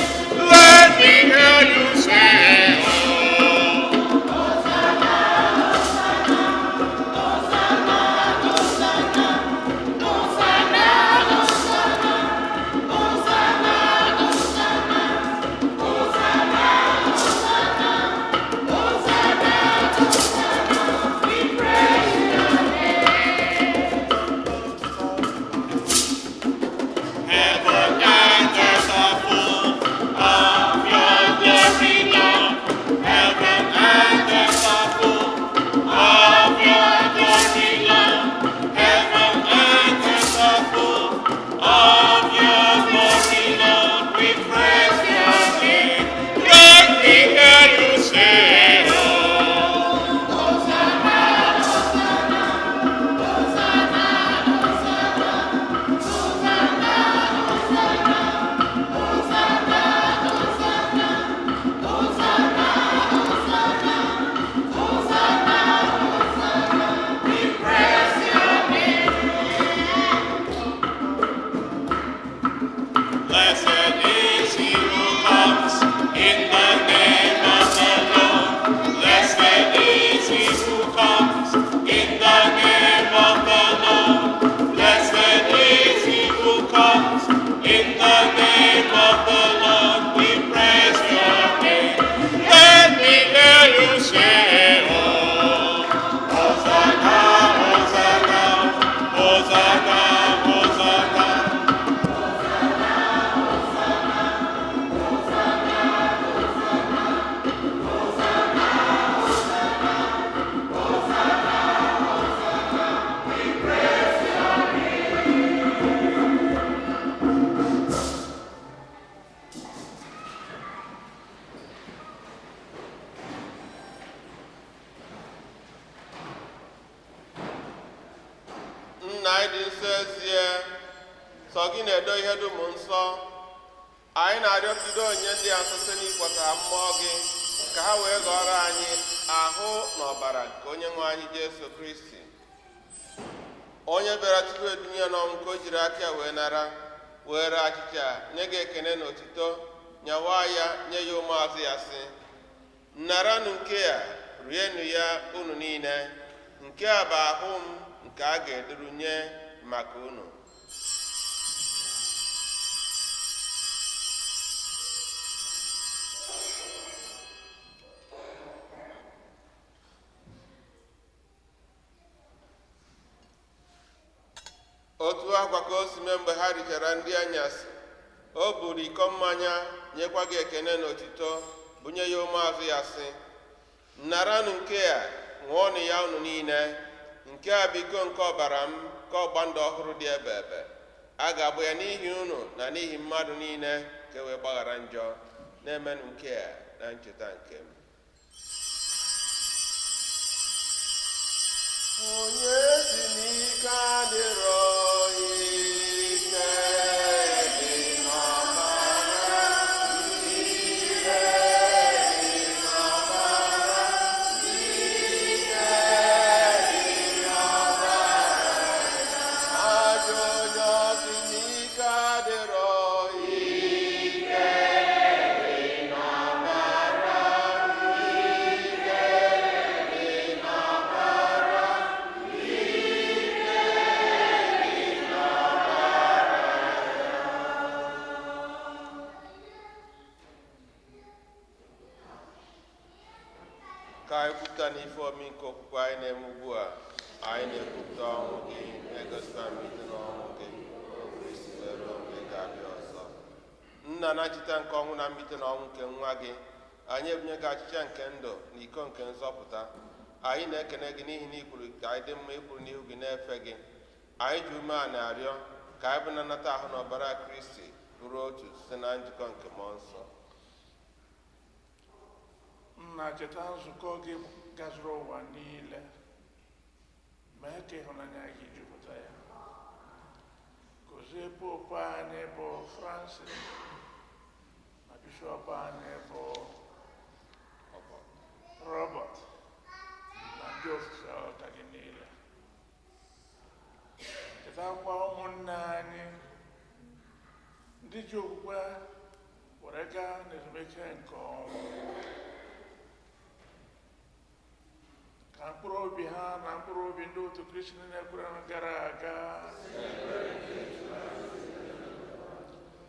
Anyị dị nsọ ezie, sọ gị na-edo ihe dum nsọ. Anyị na-arịọ ka ido onyinye ndị a nsọ site n'ikwasa ha mmụọ gị, ka ha wee ghọrọ anyị ahụ na ọbara nke Onye nwe anyị Jesu Kristi, onye bịara tupu edunye ya n'ọnwụ, ka o jiri aka ya wee nara, were achịcha, nye gị ekene na otito, nyawa ya, nye ya ụmụazụ ya, sị: "Naranụ nke a, rienụ ya unu niile. Nke a bụ ahụ m nke a ga-eduru nye maka unu." Otu akwa ka o si mee mgbe ha richara nri anyasị, o buru iko mmanya, nyekwa gị ekene na otito, bunye ya ụmụazụ ya, sị: "Naranụ nke a, ṅụọnụ ya unu niile. Nke a bụ iko nke ọbara m, nke ọgba ndụ ọhụrụ dị ebe ebe. A ga-agbụ ya n'ihi unu na n'ihi mmadụ niile, ka e wee gbaghara njọ. Na-emenụ nke a na ncheta nke m." Onye si n'ike adịrọ, ike dị n'ọbara, ike dị n'ọbara, ike dị n'ọbara. Ajọ onye ọ sị n'ike adịrọ, ike dị n'ọbara, ike dị n'ọbara. Ka anyị kwupụta n'ife omi nke okwukwe anyị na-eme ugbu a. Anyị na-ekwupụta ọnwụ gị, na-egosipụta mbilite n'ọnwụ gị, o Kristi, wee ruo mgbe ị ga-abịa ọzọ. Nna, na ncheta nke ọnwụ na mbilite n'ọnwụ nke nwa gị, anyị ebunye gị achịcha nke ndụ na iko nke nzọpụta. Anyị na-ekene gị n'ihi na ikwuru ka anyị dị mma ịkwuru n'ihu gị na-efe gị. Anyị ji ume a na-arịọ ka anyị bụ na nnata ahụ na ọbara Kristi bụrụ otu site na njikọ nke Mmụọ Nsọ. Nna, cheta nzukọ gị gazuru ụwa niile, mee ka ịhụnanya gị jupụta ya. Gọzie Popu anyị bụ Francis na Bishọp anyị bụ Robert na ndị ofufe ọta gị niile. Chetakwa ụmụnne anyị ndị ji okwukwe were gaa n'ezumike nke ọnwụ, ka mkpụrụ obi ha na mkpụrụ obi ndị otu Kristi niile kwere gara aga,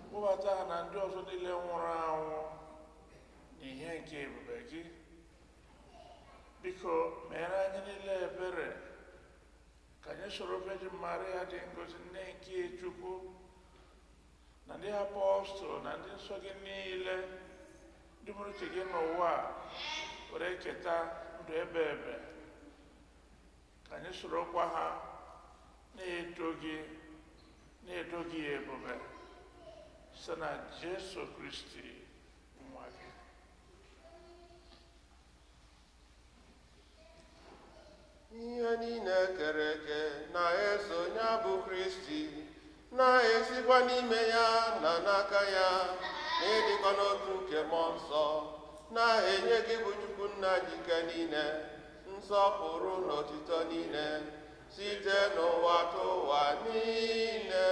kpọbata ha na ndị ọzọ niile nwụrụ anwụ n'ihe nke ebube gị. Biko, mere anyị niile ebere, ka anyị soro Virgin Maria dị ngọzi, nne nke Chukwu, na ndị apọstụl na ndị nsọ gị niile ndị mụrụ uche gị n'ụwa a were keta ndụ ebe ebe, ka anyị sorokwa ha na-eto gị, na-edo gị ebube, site na Jesu Kristi nwa gị. Ihe niile kere eke na-eso ya bụ Kristi, na-esikwa n'ime ya na n'aka ya, na ịdịkọ n'otu nke Mmụọ Nsọ, na-enye gị bụ Chukwu Nna jike niile nsọpụrụ na otito niile site n'ụwa tụwa niile.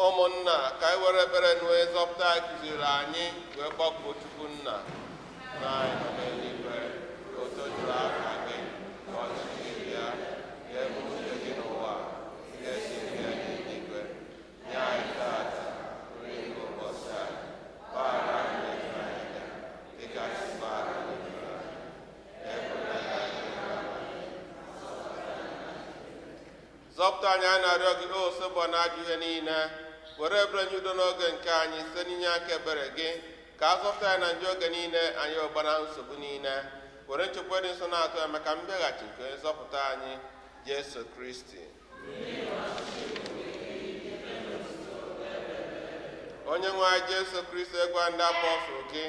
Ụmụnna, ka anyị were ebere nue nzọpụta anyị kụziri anyị wee kpọkuo Chukwu Nna. Na anyị nọ n'eluigwe, ka o tojuo aha gị, ka ọchịchị gị bịa, ka e mee uche gị n'ụwa. Zọpụta anyị, anyị na-arịọ gị, o Osebụa na-ajụ ihe niile. Were ebere nye udo n'oge nke anyị site n'inye aka ebere gị, ka a zọpụta anyị na njọ oge niile, anyị ọgbara nsogbu niile. Were nchekwa dị nsọ na-atụ ya maka mbịaghachi nke onye nzọpụta anyị, Jesu Kristi. Onye nwe anyị Jesu Kristi, gwa ndị apọstụl gị,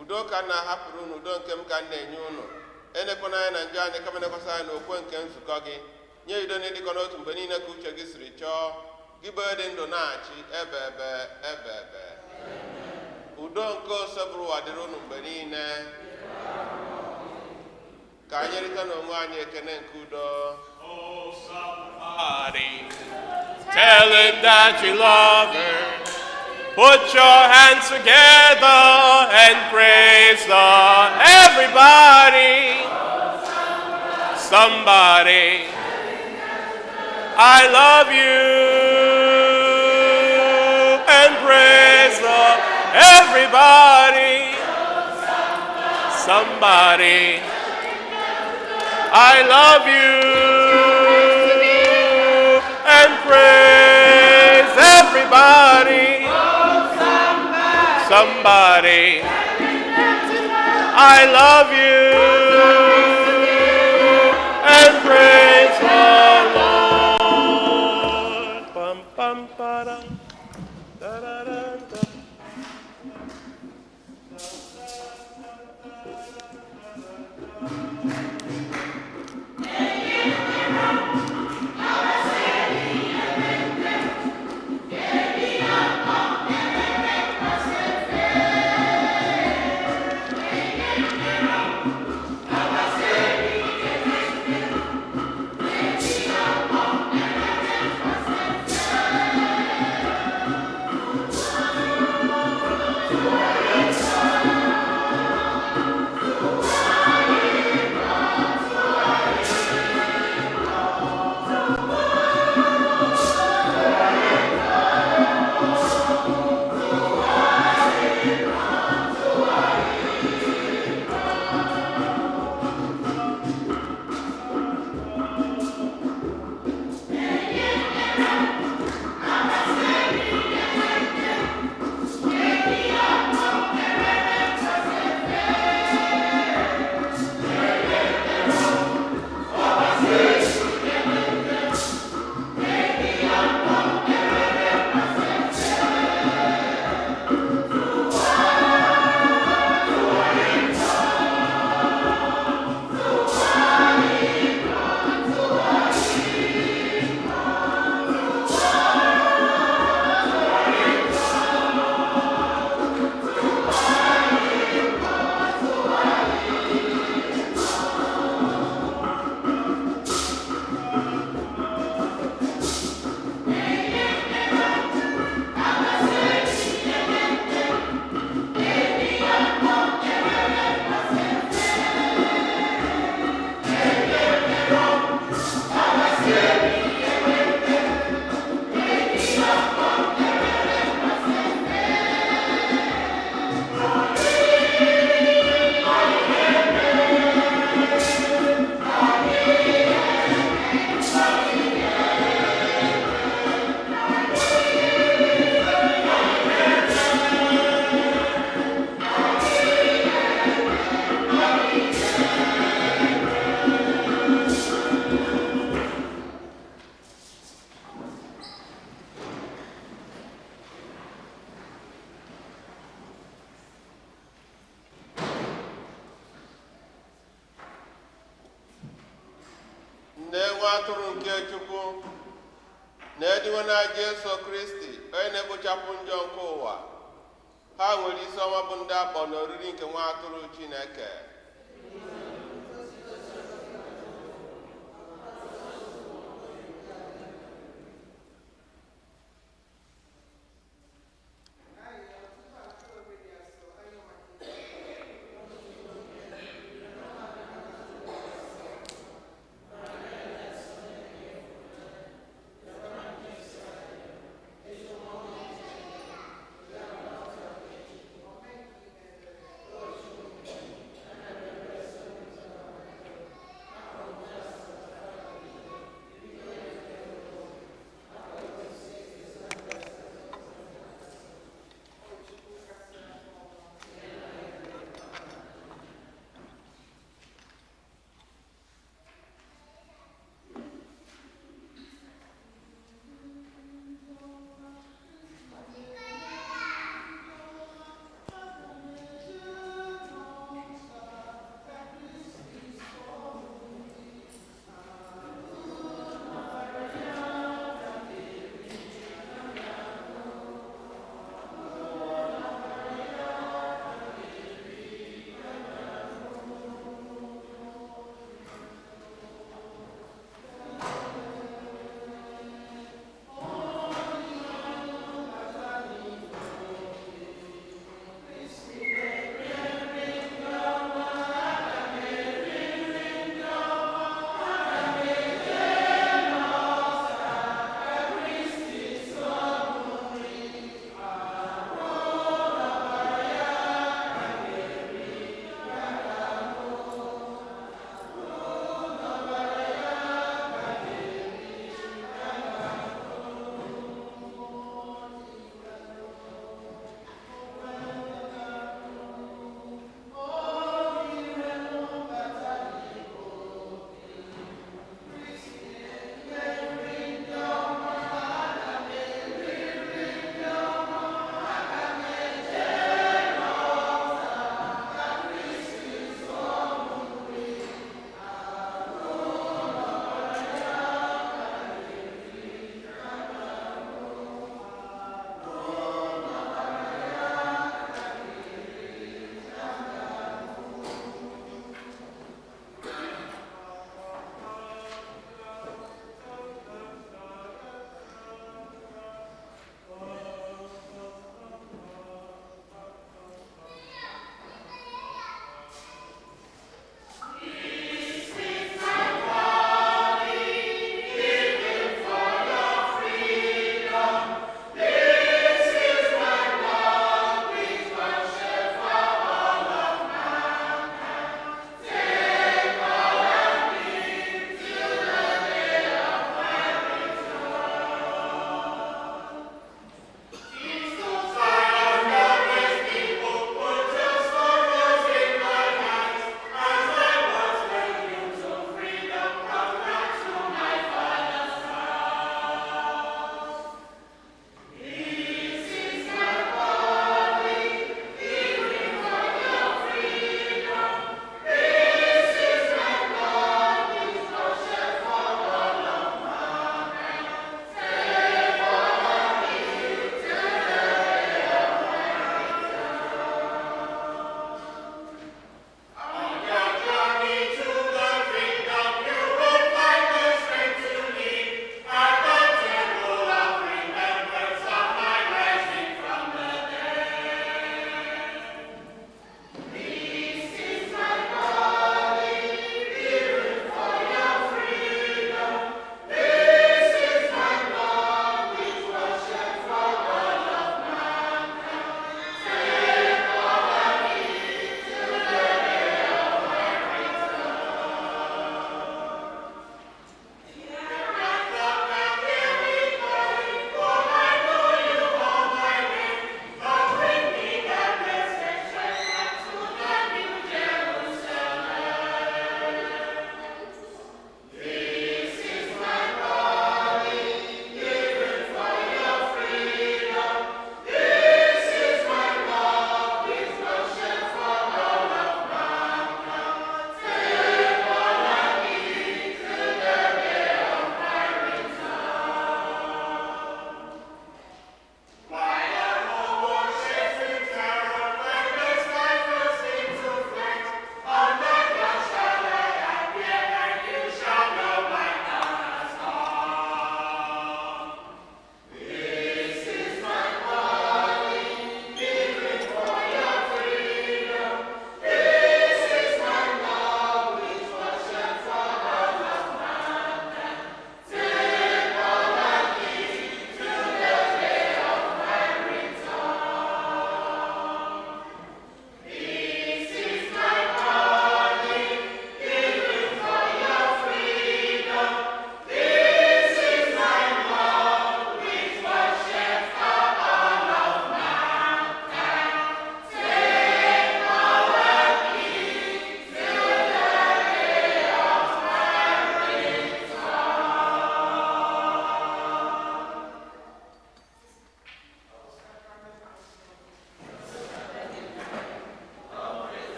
udo ka m na-ahapụrụ unu, udo nke m ka m na-enye unu. Elekwana anya na njọ anyị, kama lekwasị anya n'okwe nke nzukọ gị. Nye udo na ịdịkọ n'otu mgbe niile ka uche gị siri chọọ. Gị bụ onye dị ndụ na-achị ebe ebe ebe ebe. Udo nke Osebụrụwa dịrị unu mgbe niile. Ka anyị rịta n'onwe anyị ekene nke udo. Oh, somebody, tell him that you love her. Put your hands together and praise the everybody. Somebody, I love you, and praise the everybody. Somebody, I love you, and praise everybody. Somebody, I love you, and praise the Lord. Bum, bum, ba-dum, da-da-dum, dum. Nne nwa atụrụ nke Chukwu na-ediwe na Jesu Kristi, onye na-ekpochapụ njọ nke ụwa. Ha nwere isi ọma bụ ndị akpọ n'oriri nke nwa atụrụ Chineke.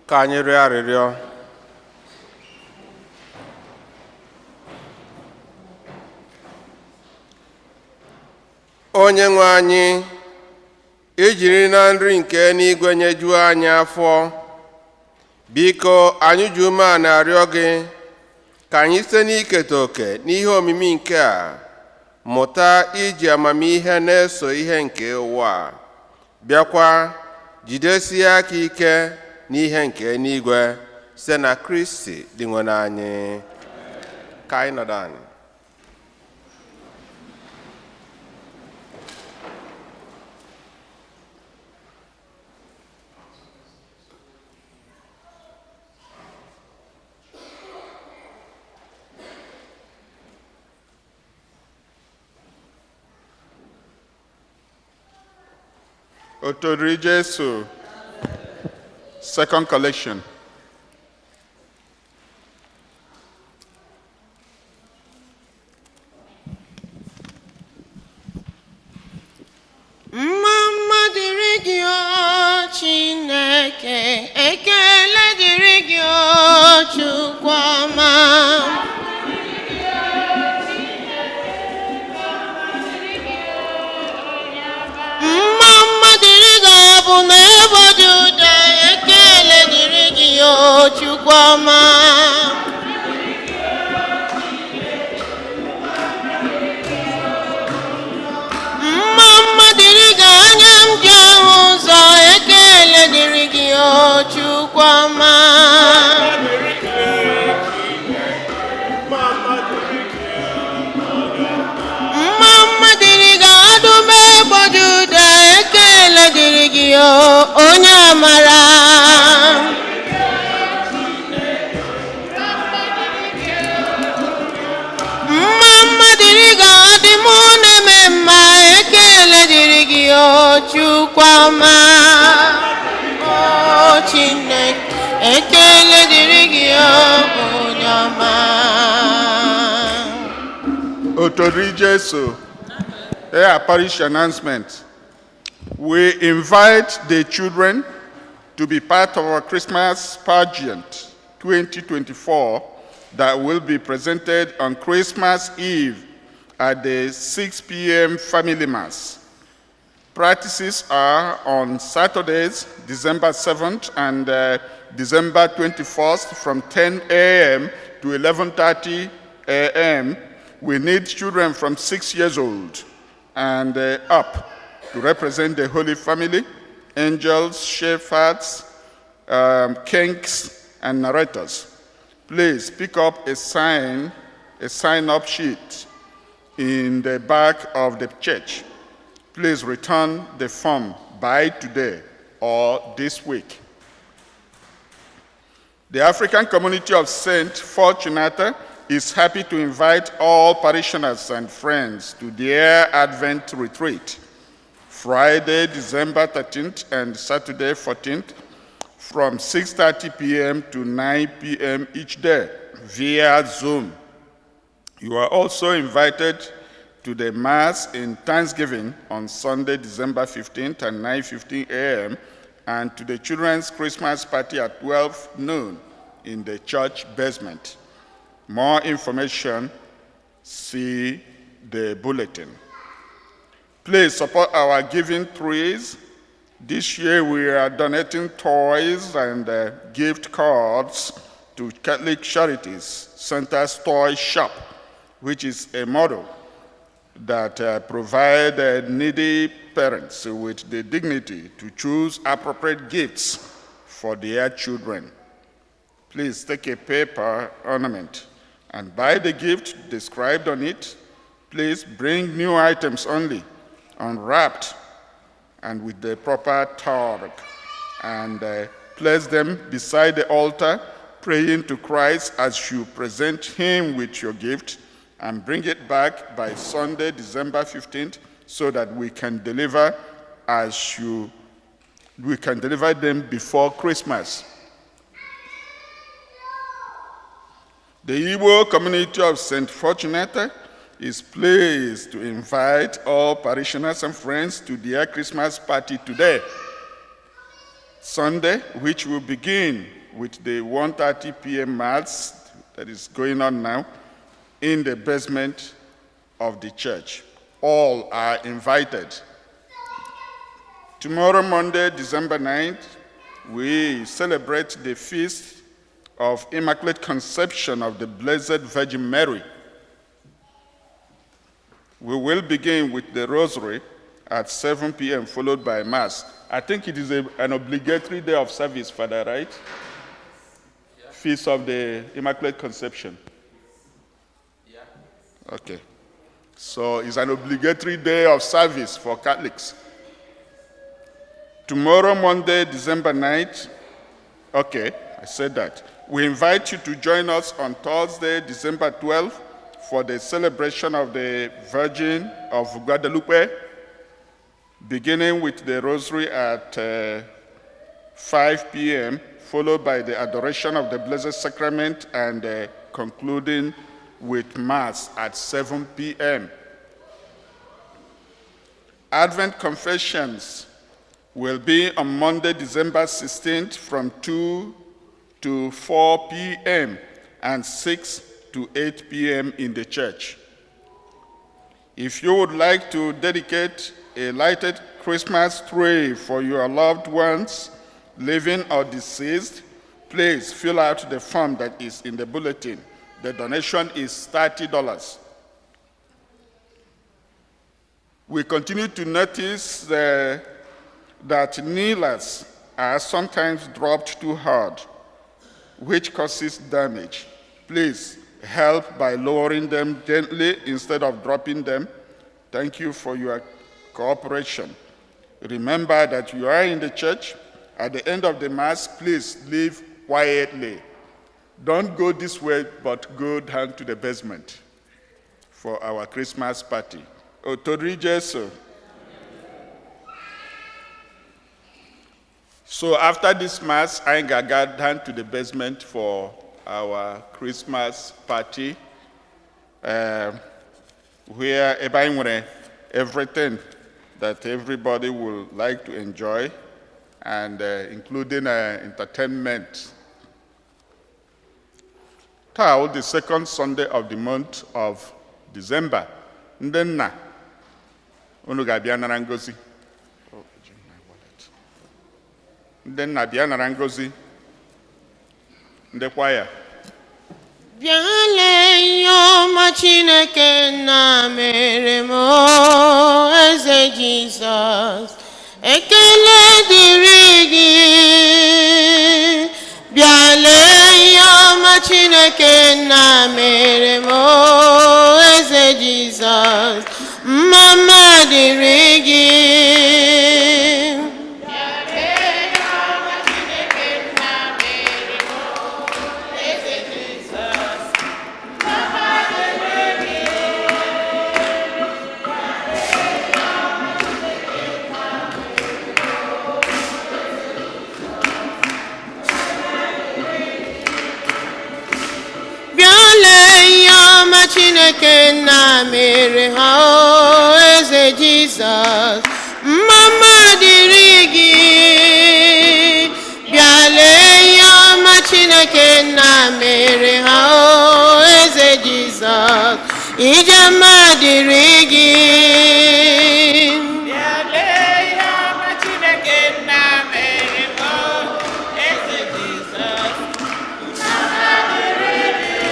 Ka anyị rịọ arịrịọ. Onye nwe anyị, ijiri na nri nke n'igwe nyejuo anyị afọ, biko anyị ji umeala na-arịọ gị ka anyị site n'iketa oke n'ihe omimi nke a mụta iji amamihe na-eso ihe nke ụwa a, bịakwa jidesie aka ike n'ihe nke eluigwe site na Kristi dị nwe anyị. Ka anyị nọdụ anyị. Otodiri Jesu. Second collection. Mma mma dịrị gị o Chineke, ekele dịrị gị o Chukwu ọma. Mma mma dịrị gị ọ bụ na ebo dị ụda, ekele dịrị gị o Chukwu ọma. Mma mma dịrị gị anya m ji ahụ ụzọ, ekele dịrị gị o Chukwu ọma. Mma mma dịrị gị ọdụm egbo dị ụda, ekele dịrị gị o onye amara. Mma mma dịrị gị ọdị mụ na-eme mma, ekele dịrị gị o Chukwu ọma. O Chineke, ekele dịrị gị o onye ọma. Otodiri Jesu. Here are parish announcement. We invite the children to be part of our Christmas pageant 2024 that will be presented on Christmas Eve at the 6 p.m. Family Mass. Practices are on Saturdays, December 7th and December 21st from 10 a.m. to 11:30 a.m. We need children from 6 years old and up to represent the Holy Family, angels, shepherds, kings, and narrators. Please pick up a sign-up sheet in the back of the church. Please return the form by today or this week. The African community of Saint Fortunata is happy to invite all parishioners and friends to their Advent retreat, Friday, December 13th and Saturday 14th from 6:30 p.m. to 9 p.m. each day via Zoom. You are also invited to the Mass in Thanksgiving on Sunday, December 15th at 9:15 a.m. and to the children's Christmas party at 12 noon in the church basement. More information, see the bulletin. Please support our giving trees. This year we are donating toys and gift cards to Catholic Charities Santa's Toy Shop, which is a model that provide needy parents with the dignity to choose appropriate gifts for their children. Please take a paper ornament and buy the gift described on it. Please bring new items only, unwrapped and with the proper tag, and place them beside the altar, praying to Christ as you present him with your gift, and bring it back by Sunday, December 15th, so that we can deliver as you we can deliver them before Christmas. The Igbo community of St. Fortunata is pleased to invite all parishioners and friends to their Christmas party today, Sunday, which will begin with the 1:30 p.m. Mass that is going on now in the basement of the church. All are invited. Tomorrow, Monday, December 9th, we celebrate the feast of Immaculate Conception of the Blessed Virgin Mary. We will begin with the Rosary at 7 p.m., followed by Mass. I think it is an obligatory day of service, Father, right? Feast of the Immaculate Conception. Yeah. Okay. So it's an obligatory day of service for Catholics. Tomorrow, Monday, December 9th, okay, I said that. We invite you to join us on Thursday, December 12th, for the celebration of the Virgin of Guadalupe, beginning with the Rosary at 5 p.m., followed by the adoration of the Blessed Sacrament and concluding with Mass at 7 p.m. Advent Confessions will be on Monday, December 16th from 2 to 4 p.m. and 6 to 8 p.m. in the church. If you would like to dedicate a lighted Christmas tree for your loved ones, living or deceased, please fill out the form that is in the bulletin. The donation is $30. We continue to notice that kneelers are sometimes dropped too hard, which causes damage. Please help by lowering them gently instead of dropping them. Thank you for your cooperation. Remember that you are in the church. At the end of the Mass, please leave quietly. Don't go this way, but go down to the basement for our Christmas party. Otori Jesu. So after this Mass, I go down to the basement for our Christmas party, where ebe anyị nwere everything that everybody will like to enjoy, and including entertainment. Taa wụ the second Sunday of the month of December. Ndị nna, unu ga-abịa nara ngozi. Oh, eji m my wallet. Ndị nna, bịa nara ngozi. Ndị kwaya. Bịa lee ihe ọma Chineke nna mere m o, eze Jizọs. Ekele dịrị gị. Bịa lee ihe ọma Chineke nna mere m o, eze Jizọs. Mma mma dịrị gị. Bịa lee ihe ọma Chineke nna mere ha o, eze Jizọs. Mma mma dịrị gị. Bịa lee ihe ọma Chineke nna mere ha o, eze Jizọs. Ije mma dịrị gị. Bịa lee ihe ọma Chineke nna mere m o, eze Jizọs. Mma dịrị gị.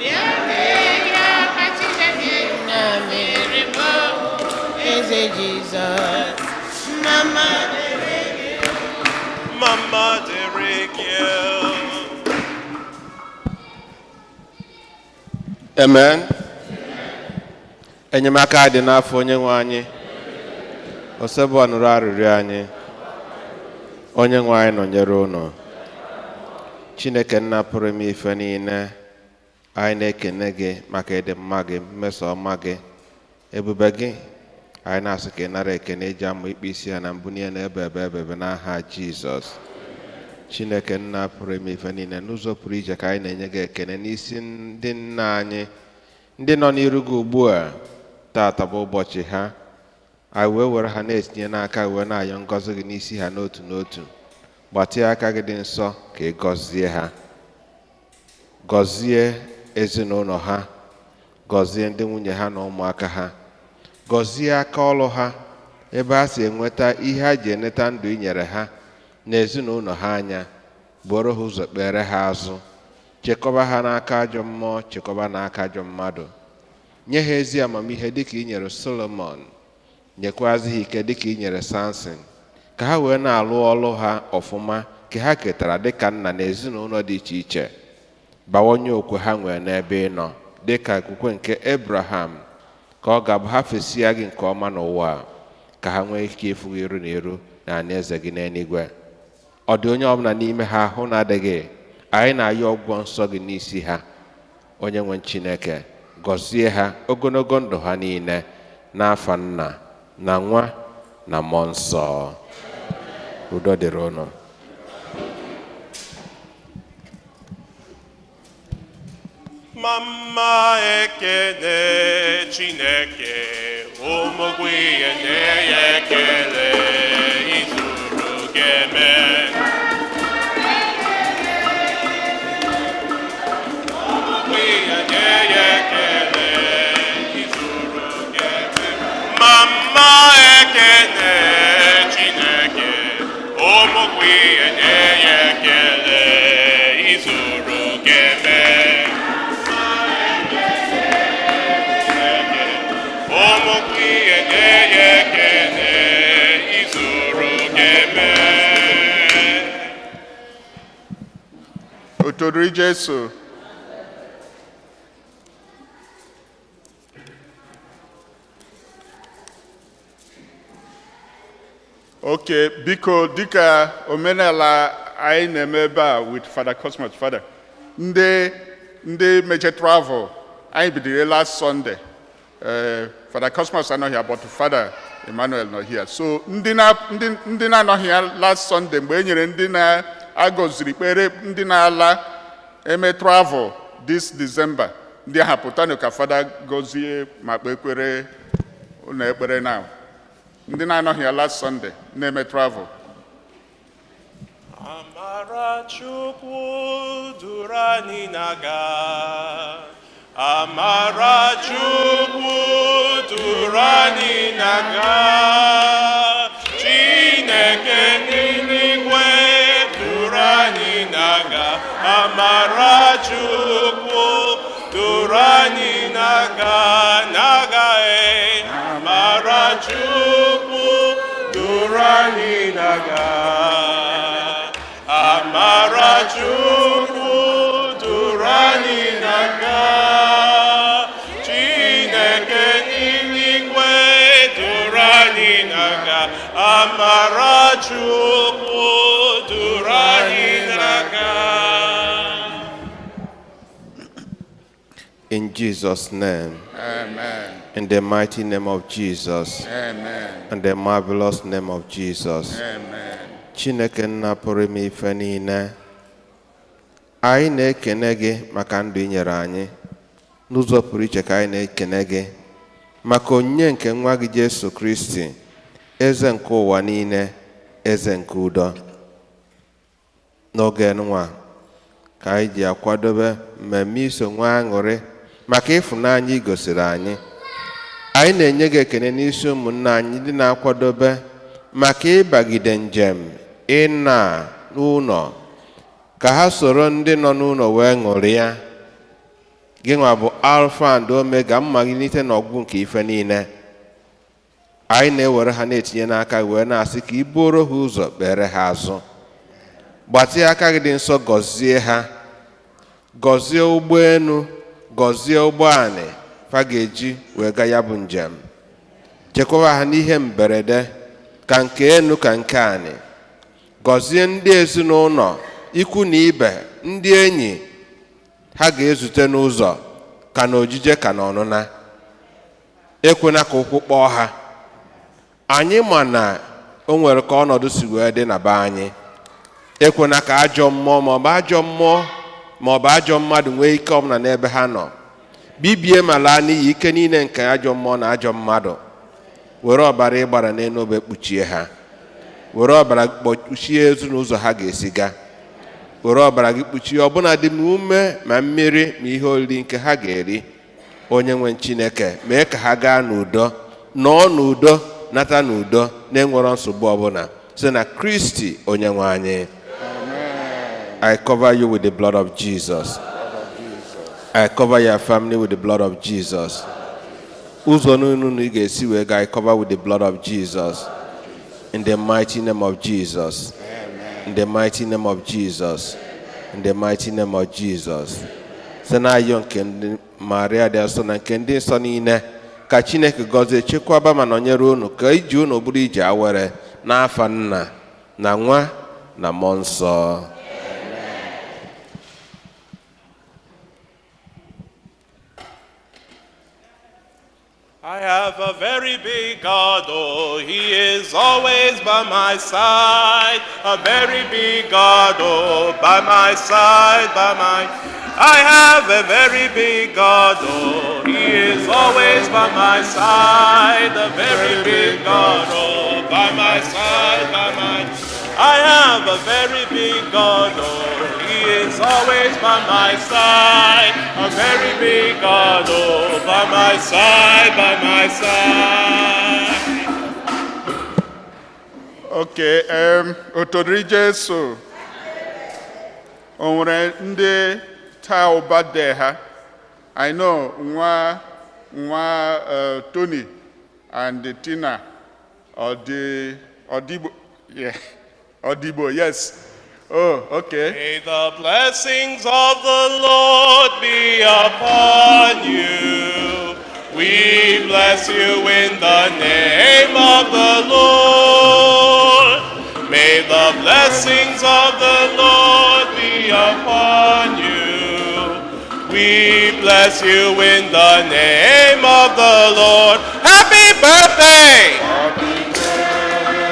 Bịa lee ihe ọma Chineke nna mere m o, eze Jizọs. Mma mma dịrị gị. Mma dịrị gị. Amen. Enyemaka dị n'afọ onye nwe anyị. Osebụ nụrụ arịrịọ anyị. Onye nwe anyị nọnyere unu. Chineke nna pụrụ ime ife niile, anyị na-ekene gị maka ịdị mma gị, mmeso ọma gị, ebube gị. Anyị na-asị ka ị nara ekene eji amụ ikpe isi ya na mbụ niile na ebe ebe ebe ebe n'aha Jizọs. Chineke nna pụrụ ime ife niile, n'ụzọ pụrụ iche ka anyị na-enye gị ekene n'isi ndị nna anyị ndị nọ n'iru gị ugbu a. Taata bụ ụbọchị ha. Anyị wee were ha na-etinye n'aka, wee na-ayọ ngọzi gị n'isi ha n'otu n'otu. Gbatịa aka gị dị nsọ ka ị gọzie ha, gọzie ezinụlọ ha, gọzie ndị nwunye ha na ụmụaka ha, gọzie aka ọlụ ha, ebe ha si enweta ihe ha ji eneta ndụ i nyere ha na ezinụlọ ha anya. Gboro ha ụzọ, kpere ha azụ, chekọba ha n'aka ajọ mmụọ, chekọba n'aka ajọ mmadụ. Nye ha ezi amamihe dịka i nyere Solomon, nyekwazi ha ike dịka i nyere Samson, ka ha wee na-alụ ọlụ ha ọfụma ka ha ketara dịka nna na ezinụlọ dị iche iche. Bawanye okwe ha nwere n'ebe ị nọ dịka okwukwe nke Abraham, ka ọ ga-abụ ha fesia gị nke ọma n'ụwa a, ka ha nwee ike ịfụ gị iru na iru na alaeze gị n'eluigwe. Ọ dị onye ọbụla n'ime ha ahụ na-adịghị, anyị na-ayọ ọgwụgwọ nsọ gị n'isi ha. Onye nwe Chineke, gọzie ha ogologo ndụ ha niile, n'afa Nna na Nwa na Mmụọ Nsọ. Udo dịrị unu. Mama ekele Chineke, ụmụ gị nye ya ekele izuru ga-eme. Ụmụ gị nye ya ekele izuru ga-eme. Mama ekele Chineke, ụmụ gị nye ya ekele izuru ga-eme. Ụmụ gị enye ya ekele izuru ga-eme. Otodiri Jesu. Okay, biko, dịka omenala anyị na-eme ebe a with Father Cosmas, Father, ndị meche travel, anyị bidoro last Sunday. Father Cosmas anọghị ya, but Father Emmanuel nọ here. So ndị na-anọghị ya last Sunday mgbe e nyere ndị na-agọziri kpere ndị na-ala eme travel this December, ndị ahụ pụtanụ ka Fada gọzie ma kpee ekpere ụlọ ekpere now. Ndị na-anọghị ya last Sunday na-eme travel. Amara Chukwu duru anyị na-aga. Amara Chukwu duru anyị na-aga. Chineke n'eluigwe duru anyị na-aga. Amara Chukwu duru anyị na-aga, na-aga e. Amara Chukwu duru anyị na-aga. Amara Chukwu duru anyị na-aga. Chineke n'eluigwe duru anyị na-aga. Amara Chukwu duru anyị na-aga. In Jesus' name, Amen. In the mighty name of Jesus, Amen. In the marvelous name of Jesus. Amen. Chineke nna pụrụ ime ife niile, anyị na-ekene gị maka ndụ ị nyere anyị. N'ụzọ pụrụ iche ka anyị na-ekene gị maka onyinye nke nwa gị Jesu Kristi, eze nke ụwa niile, eze nke udo. N'oge nwa ka anyị ji akwadobe mmemme iso nwa aṅụrị maka ịfụnanya ị gosiri anyị, anyị na-enye gị ekene n'isi ụmụnne anyị ndị na-akwadobe maka ịbagide njem ịna n'ụlọ, ka ha soro ndị nọ n'ụlọ wee ṅụrịa. Gị nwa bụ Alfa and Omega, mmalite na ọgwụgwụ nke ife niile. Anyị na-ewere ha na-etinye n'aka wee na-asị ka i buoro ha ụzọ, kpere ha azụ, gbatịa aka gị dị nsọ, gọzie ha, gọzie ụgbọelu, gọzie ụgbọanị fa ga-eji wee gaa ya bụ njem, chekwaba ha n'ihe mberede, ka nke enu ka nke anị. Gọzie ndị ezinụlọ, ikwu na ibe, ndị enyi ha ga-ezute n'ụzọ, ka na ojije ka na ọnụna. Ekwena ka ụkwụ kpọọ ha. Anyị ma na o nwere ka ọnọdụ si wee dị na be anyị. Ekwena ka ajọ mmụọ maọbụ ajọ mmụọ maọbụ ajọ mmadụ nwee ike ọbụla n'ebe ha nọ. Bibie ma laa n'iyi ike niile nke ajọ mmụọ na ajọ mmadụ. Were ọbara ịgbara n'elu obe kpuchie ha. Were ọbara gị kpuchie ezinụzọ ha ga-esi gaa. Were ọbara gị kpuchie ọbụna dị ma ume ma mmiri ma ihe oriri nke ha ga-eri. Onye nwe Chineke, mee ka ha gaa n'udo, nọọ n'udo, nata n'udo, na-enwero nsogbu ọbụla, site na Kristi onye nwe anyị. I cover you with the blood of Jesus. I cover your family with the blood of Jesus. Ụzọ niile unu ị ga-esi wee gaa, I cover with the blood of Jesus. In the mighty name of Jesus. In the mighty name of Jesus. In the mighty name of Jesus. Site n'ayọ nke ndị Maria dị nsọ na nke ndị nsọ niile, ka Chineke gọzie, chekwaba ma nọnyere unu, ka ije unu bụrụ ije awere, n'afa Nna na Nwa na Mmụọ Nsọ. I have a very big God, oh, he is always by my side. A very big God, oh, by my side, by my. I have a very big God, oh, he is always by my side. A very big God, oh, by my side, by my. I have a very big God, oh, he is always by my side. A very big God, oh, by my side, by my side. Okay, otodiri Jesu. O nwere ndị taa birthday ha? I know nwa nwa Tony and Tina Odi Odigbo, yeah, Odigbo, yes. Oh, okay. May the blessings of the Lord be upon you. We bless you in the name of the Lord. May the blessings of the Lord be upon you. We bless you in the name of the Lord. Happy birthday! Happy.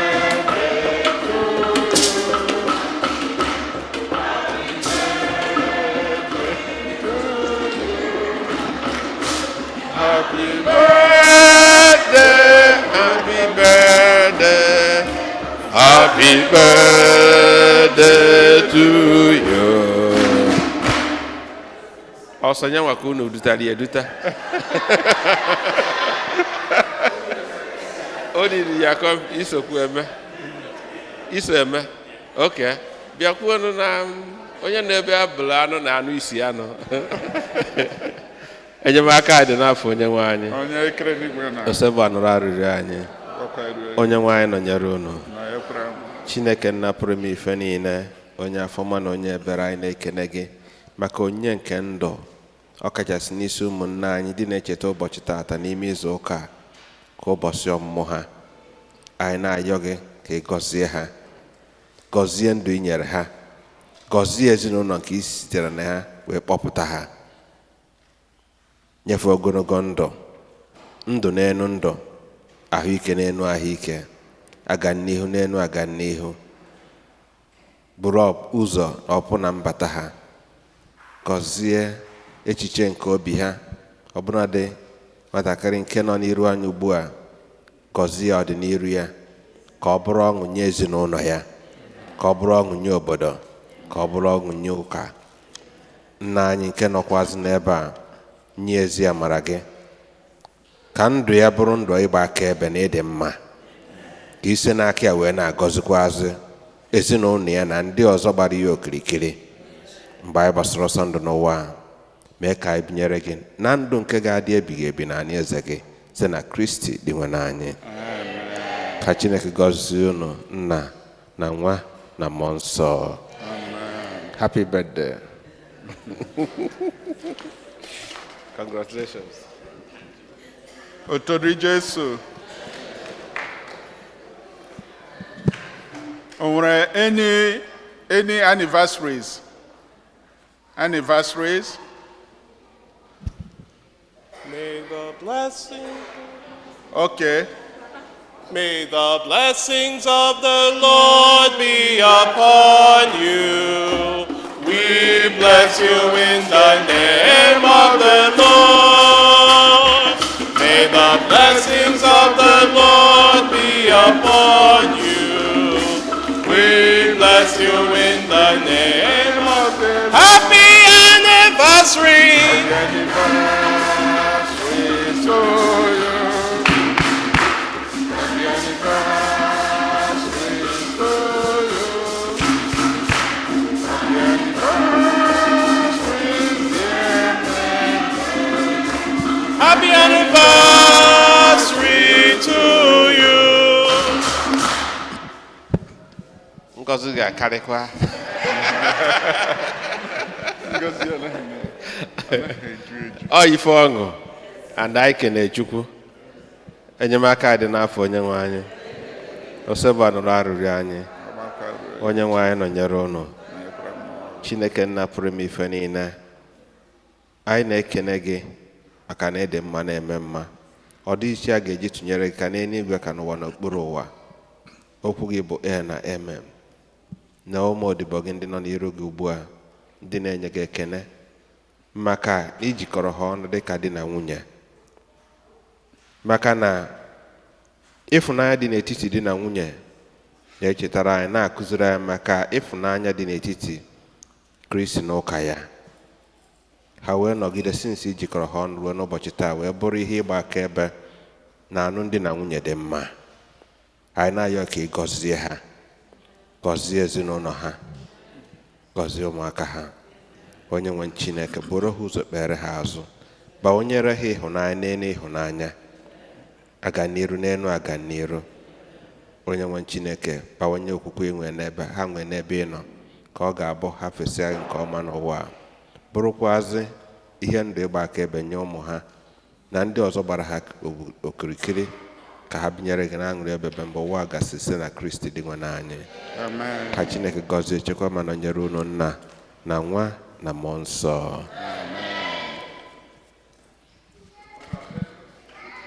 Happy birthday, happy birthday, happy birthday to you. Ọsọ nye nwa ka unu dutara ya eduta. O riri ya ka isokwu eme. Iso eme. Okay. Bịakwuonu na onye na-ebe abụla anụ na anụ isi anụ. Enyemaka dị n'afọ onye nwe anyị. Onye kere n'igwe na Osebụ anụrụ arịrịọ anyị. ọkwa erue Onye nwe anyị nọnyere unu. Na ekwere m. Chineke nna pụrụ ime ife niile, onye afọma na onye ebere, anyị na-ekene gị maka onyinye nke ndụ, ọkachasị n'isi ụmụnne anyị dị na-echeta ụbọchị tata n'ime izu ụka a, ka ụbọchị ọmụmụ ha. Anyị na-ayọ gị ka ị gọzie ha, gọzie ndụ i nyere ha, gọzie ezinụlọ nke i sitere na ha wee kpọpụta ha, nyefee ogologo ndụ, ndụ n'elu ndụ, ahụike n'elu ahụike, aga n'ihu n'elu aga n'ihu, bụrụ ụzọ na ọpụ na mbata ha. Gọzie echiche nke obi ha, ọbụnadị nwatakịrị nke nọ n'iru anyị ugbu a. Gọzie ọdịnihu ya, ka ọ bụrụ ọṅụ nye ezinụlọ ya, ka ọ bụrụ ọṅụ nye obodo, ka ọ bụrụ ọṅụ nye ụka. Nna anyị nke nọkwazị n'ebe a, nye ezi amara gị, ka ndụ ya bụrụ ndụ ịgba akaebe na ịdị mma, ka ise n'aka ya wee na-agọzikwazị ezinụlọ ya na ndị ọzọ gbara ya okirikiri. Mgbe anyị gbasara ọsọ ndụ n'ụwa a, mee ka anyị binyere gị na ndụ nke ga-adị ebighị ebi na anyị eze gị, site na Kristi dị nwe anyị. Ka Chineke gọzie unu, Nna na Nwa na Mmụọ Nsọ. Happy birthday. Congratulations. Otodiri Jesu. O nwere any anniversaries? Anniversaries? May the blessing Okay. May the blessings of the Lord be upon you. We bless you in the name of the Lord. May the blessings of the Lord be upon you. anniversary. Anniversary to you. Happy anniversary to you. Happy anniversary, dear Happy anniversary to you. Ngọzi ga-akarịkwa. Ngozi anaghị eju eju. Ọ ife ọṅụ and anyị kene Chukwu. Enyemaka dị n'afọ onye nwe anyị. Oseba nụrụ arịrịọ anyị. Ọgbakọ arịrịọ Onye nwe anyị nọnyere unu. na-ekwara mmụọ. Chineke nna pụrụ ime ife niile, anyị na-ekene gị maka na ịdị mma na-eme mma. Ọ dịghị chi a ga-eji tụnyere gị ka n'eluigwe ka n'ụwa n'okpuru ụwa. Okwu gị bụ e na amen. Na ụmụ odibo gị ndị nọ n'iru gị ugbu a, ndị na-enye gị ekene maka na ijikọrọ ha ọnụ dịka di na nwunye, maka na ịfụnanya dị n'etiti di na nwunye na-echetara anyị, na-akụziri anyị maka ịfụnanya dị n'etiti Kristi na ụka ya. Ha wee nọgide sinsi ijikọrọ ha ọnụ ruo n'ụbọchị taa wee bụrụ ihe ịgba akaebe na alụmdi na nwunye dị mma. Anyị na-ayọ ka ị gọzie ha, gọzie ezinụlọ ha, gọzie ụmụaka ha. Onye nwe Chineke, bụrụ ha ụzọ, kpere ha azụ, bawanyere ha ịhụnanya n'elu ịhụnanya, aga n'iru n'elu aga n'iru. Onye nwe Chineke, bawanye okwukwe inwe n'ebe ha nwee n'ebe ị nọ, ka ọ ga-abụ ha fesịa gị nke ọma n'ụwa a, bụrụkwazị ihe ndụ ịgba akaebe nye ụmụ ha na ndị ọzọ gbara ha okirikiri, ka ha binyere gị n'aṅụrị ebebe mgbe ụwa gasị, site na Kristi dị nwe anyị. Amen. Ka Chineke gọzie, chekwa ma nọnyere unu, Nna na Nwa na Mmụọ Nsọ.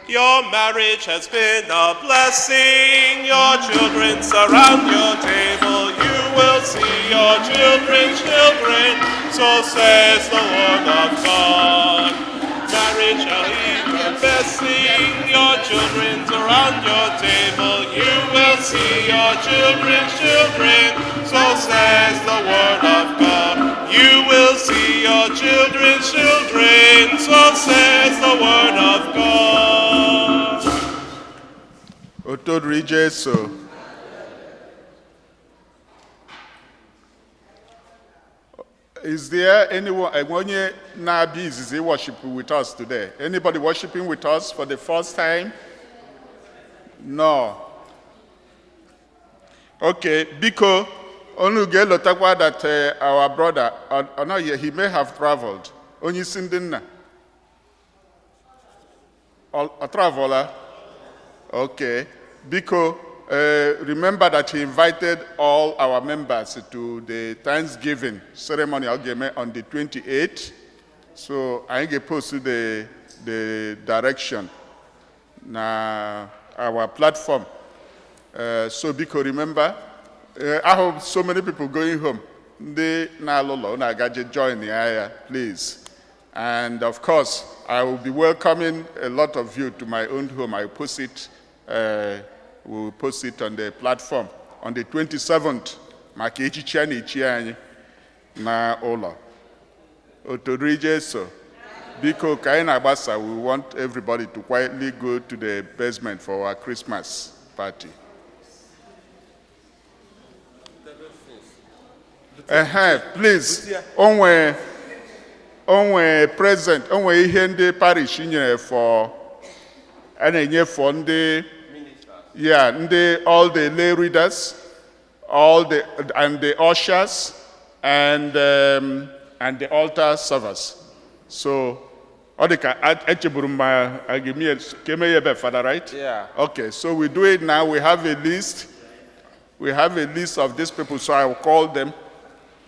Your marriage has been a blessing. Your children surround your table. You will see your children's children. So says the Lord of God. Marriage shall be a blessing. Your children surround your table. You will see your children's children. So says the word of God. You will see your children's children. So says the word of God. Otito dịrị Jesu. Is there anyone, onye na-abịa izizi worship with us today? Anybody worshiping with us for the first time? No. Okay, biko, unu ga-elotakwa that our brother, no, he may have traveled. Onye isi ndị nna. Ọ travel? Okay. Biko, remember that he invited all our members to the Thanksgiving ceremony ọ ga-eme on the 28th. So anyị ga-post the direction na our platform. So biko remember, I hope so many people going home. Ndị na-alụ ụlọ, unu agaje join ya, please. And of course, I will be welcoming a lot of you to my own home. I will post it, we will post it on the platform on the 27th maka echichi a na-echi anyị na ụlọ. Otito dịrị Jesu. Biko, ka anyị na-agbasa, we want everybody to quietly go to the basement for our Christmas party. Please, onwe present, onwe ihe ndị parish nyere for a na-enye for ndị, yeah, ndị all the lay readers, all the and the ushers and the altar servers. So ọ dị ka echeburu m ma a ga-eme ya, ka eme ya ebe Fada, right? Yeah. Okay, so we do it now. We have a list. We have a list of these people, so I will call them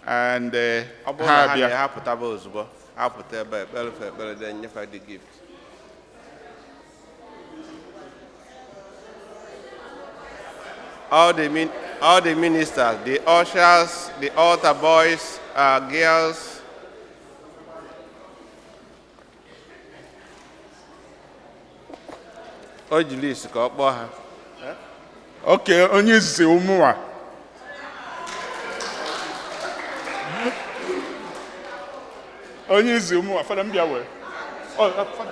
and Ọ bụrụ ha na ha bịa. na-ahapụtaba ozugbo, hapụta ebe ekpere fe ekpere, then nyefe the gift. All the ministers, the ushers, the altar boys, girls. O ji list ka ọ kpọọ ha. Okay, onye izizi ụmụnwa. Onye izi ụmụ fada m bịa wee. Oh, fada.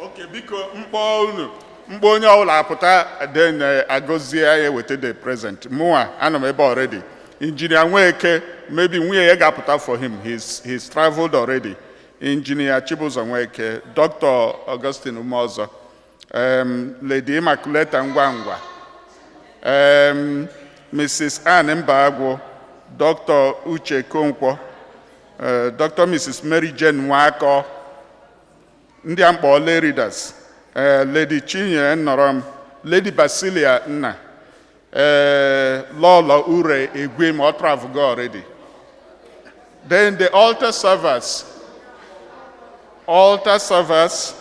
Okay, biko, mkpọ unu, mkpọ onye ọbụla apụta, then agọzie ya, eweta the present. Mụnwa anọ m ebe already. Engineer Nweke, maybe nwunye ya ga-apụta for him. He's traveled already. Engineer Chibụzọ Nweke, Dr. Augustine Umeọzọ, Lady Immaculata Ngwangwa, Mrs. Ann Mbagwo, Dr. Uche Konkwo, Dr. Mrs. Mary Jane Nwakọ, ndị a mkpọ lay readers, Lady Chinyere Nnọrọm, Lady Basilia Nna, Lọlọ Ure Egwe, ma ọ travel already. Then the altar servers, altar servers,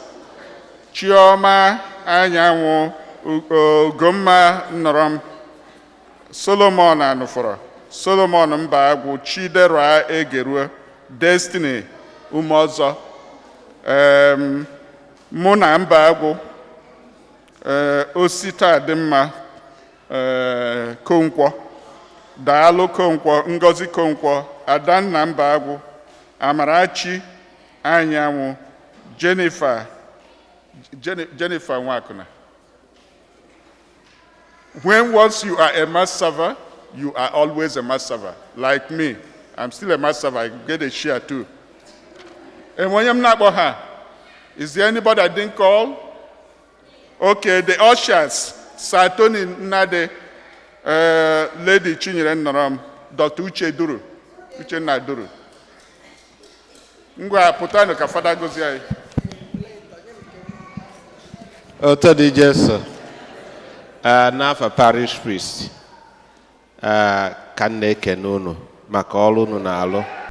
Chioma Anyanwụ, Ugomma Nnọrọm, Solomon Anụfọrọ, Solomon Mbagwu, Chidera Egeruo, Destiny Umeọzọ, mụ na Mbagwu, Osita Adịmma, Konkwọ, Daalụ Konkwọ, Ngozi Konkwọ, Adanna Mbagwu, Amarachi Anyanwụ, Jennifer Jennifer Nwakuna. When once you are a mass server, you are always a mass server. Like me, I'm still a mass server. I get a share too. And when I'm not her, is there anybody I didn't call? Okay, the ushers, Sir Tony Nnade, Lady Chinyere Nnorom, Dr. Uche Duru, Uchenna Duru. Ngwa, pụtanụ ka fada gozie anyị. Oto dị Jesu. N'afọ parish priest, ka m na-ekene unu maka ọrụ unu na-alụ.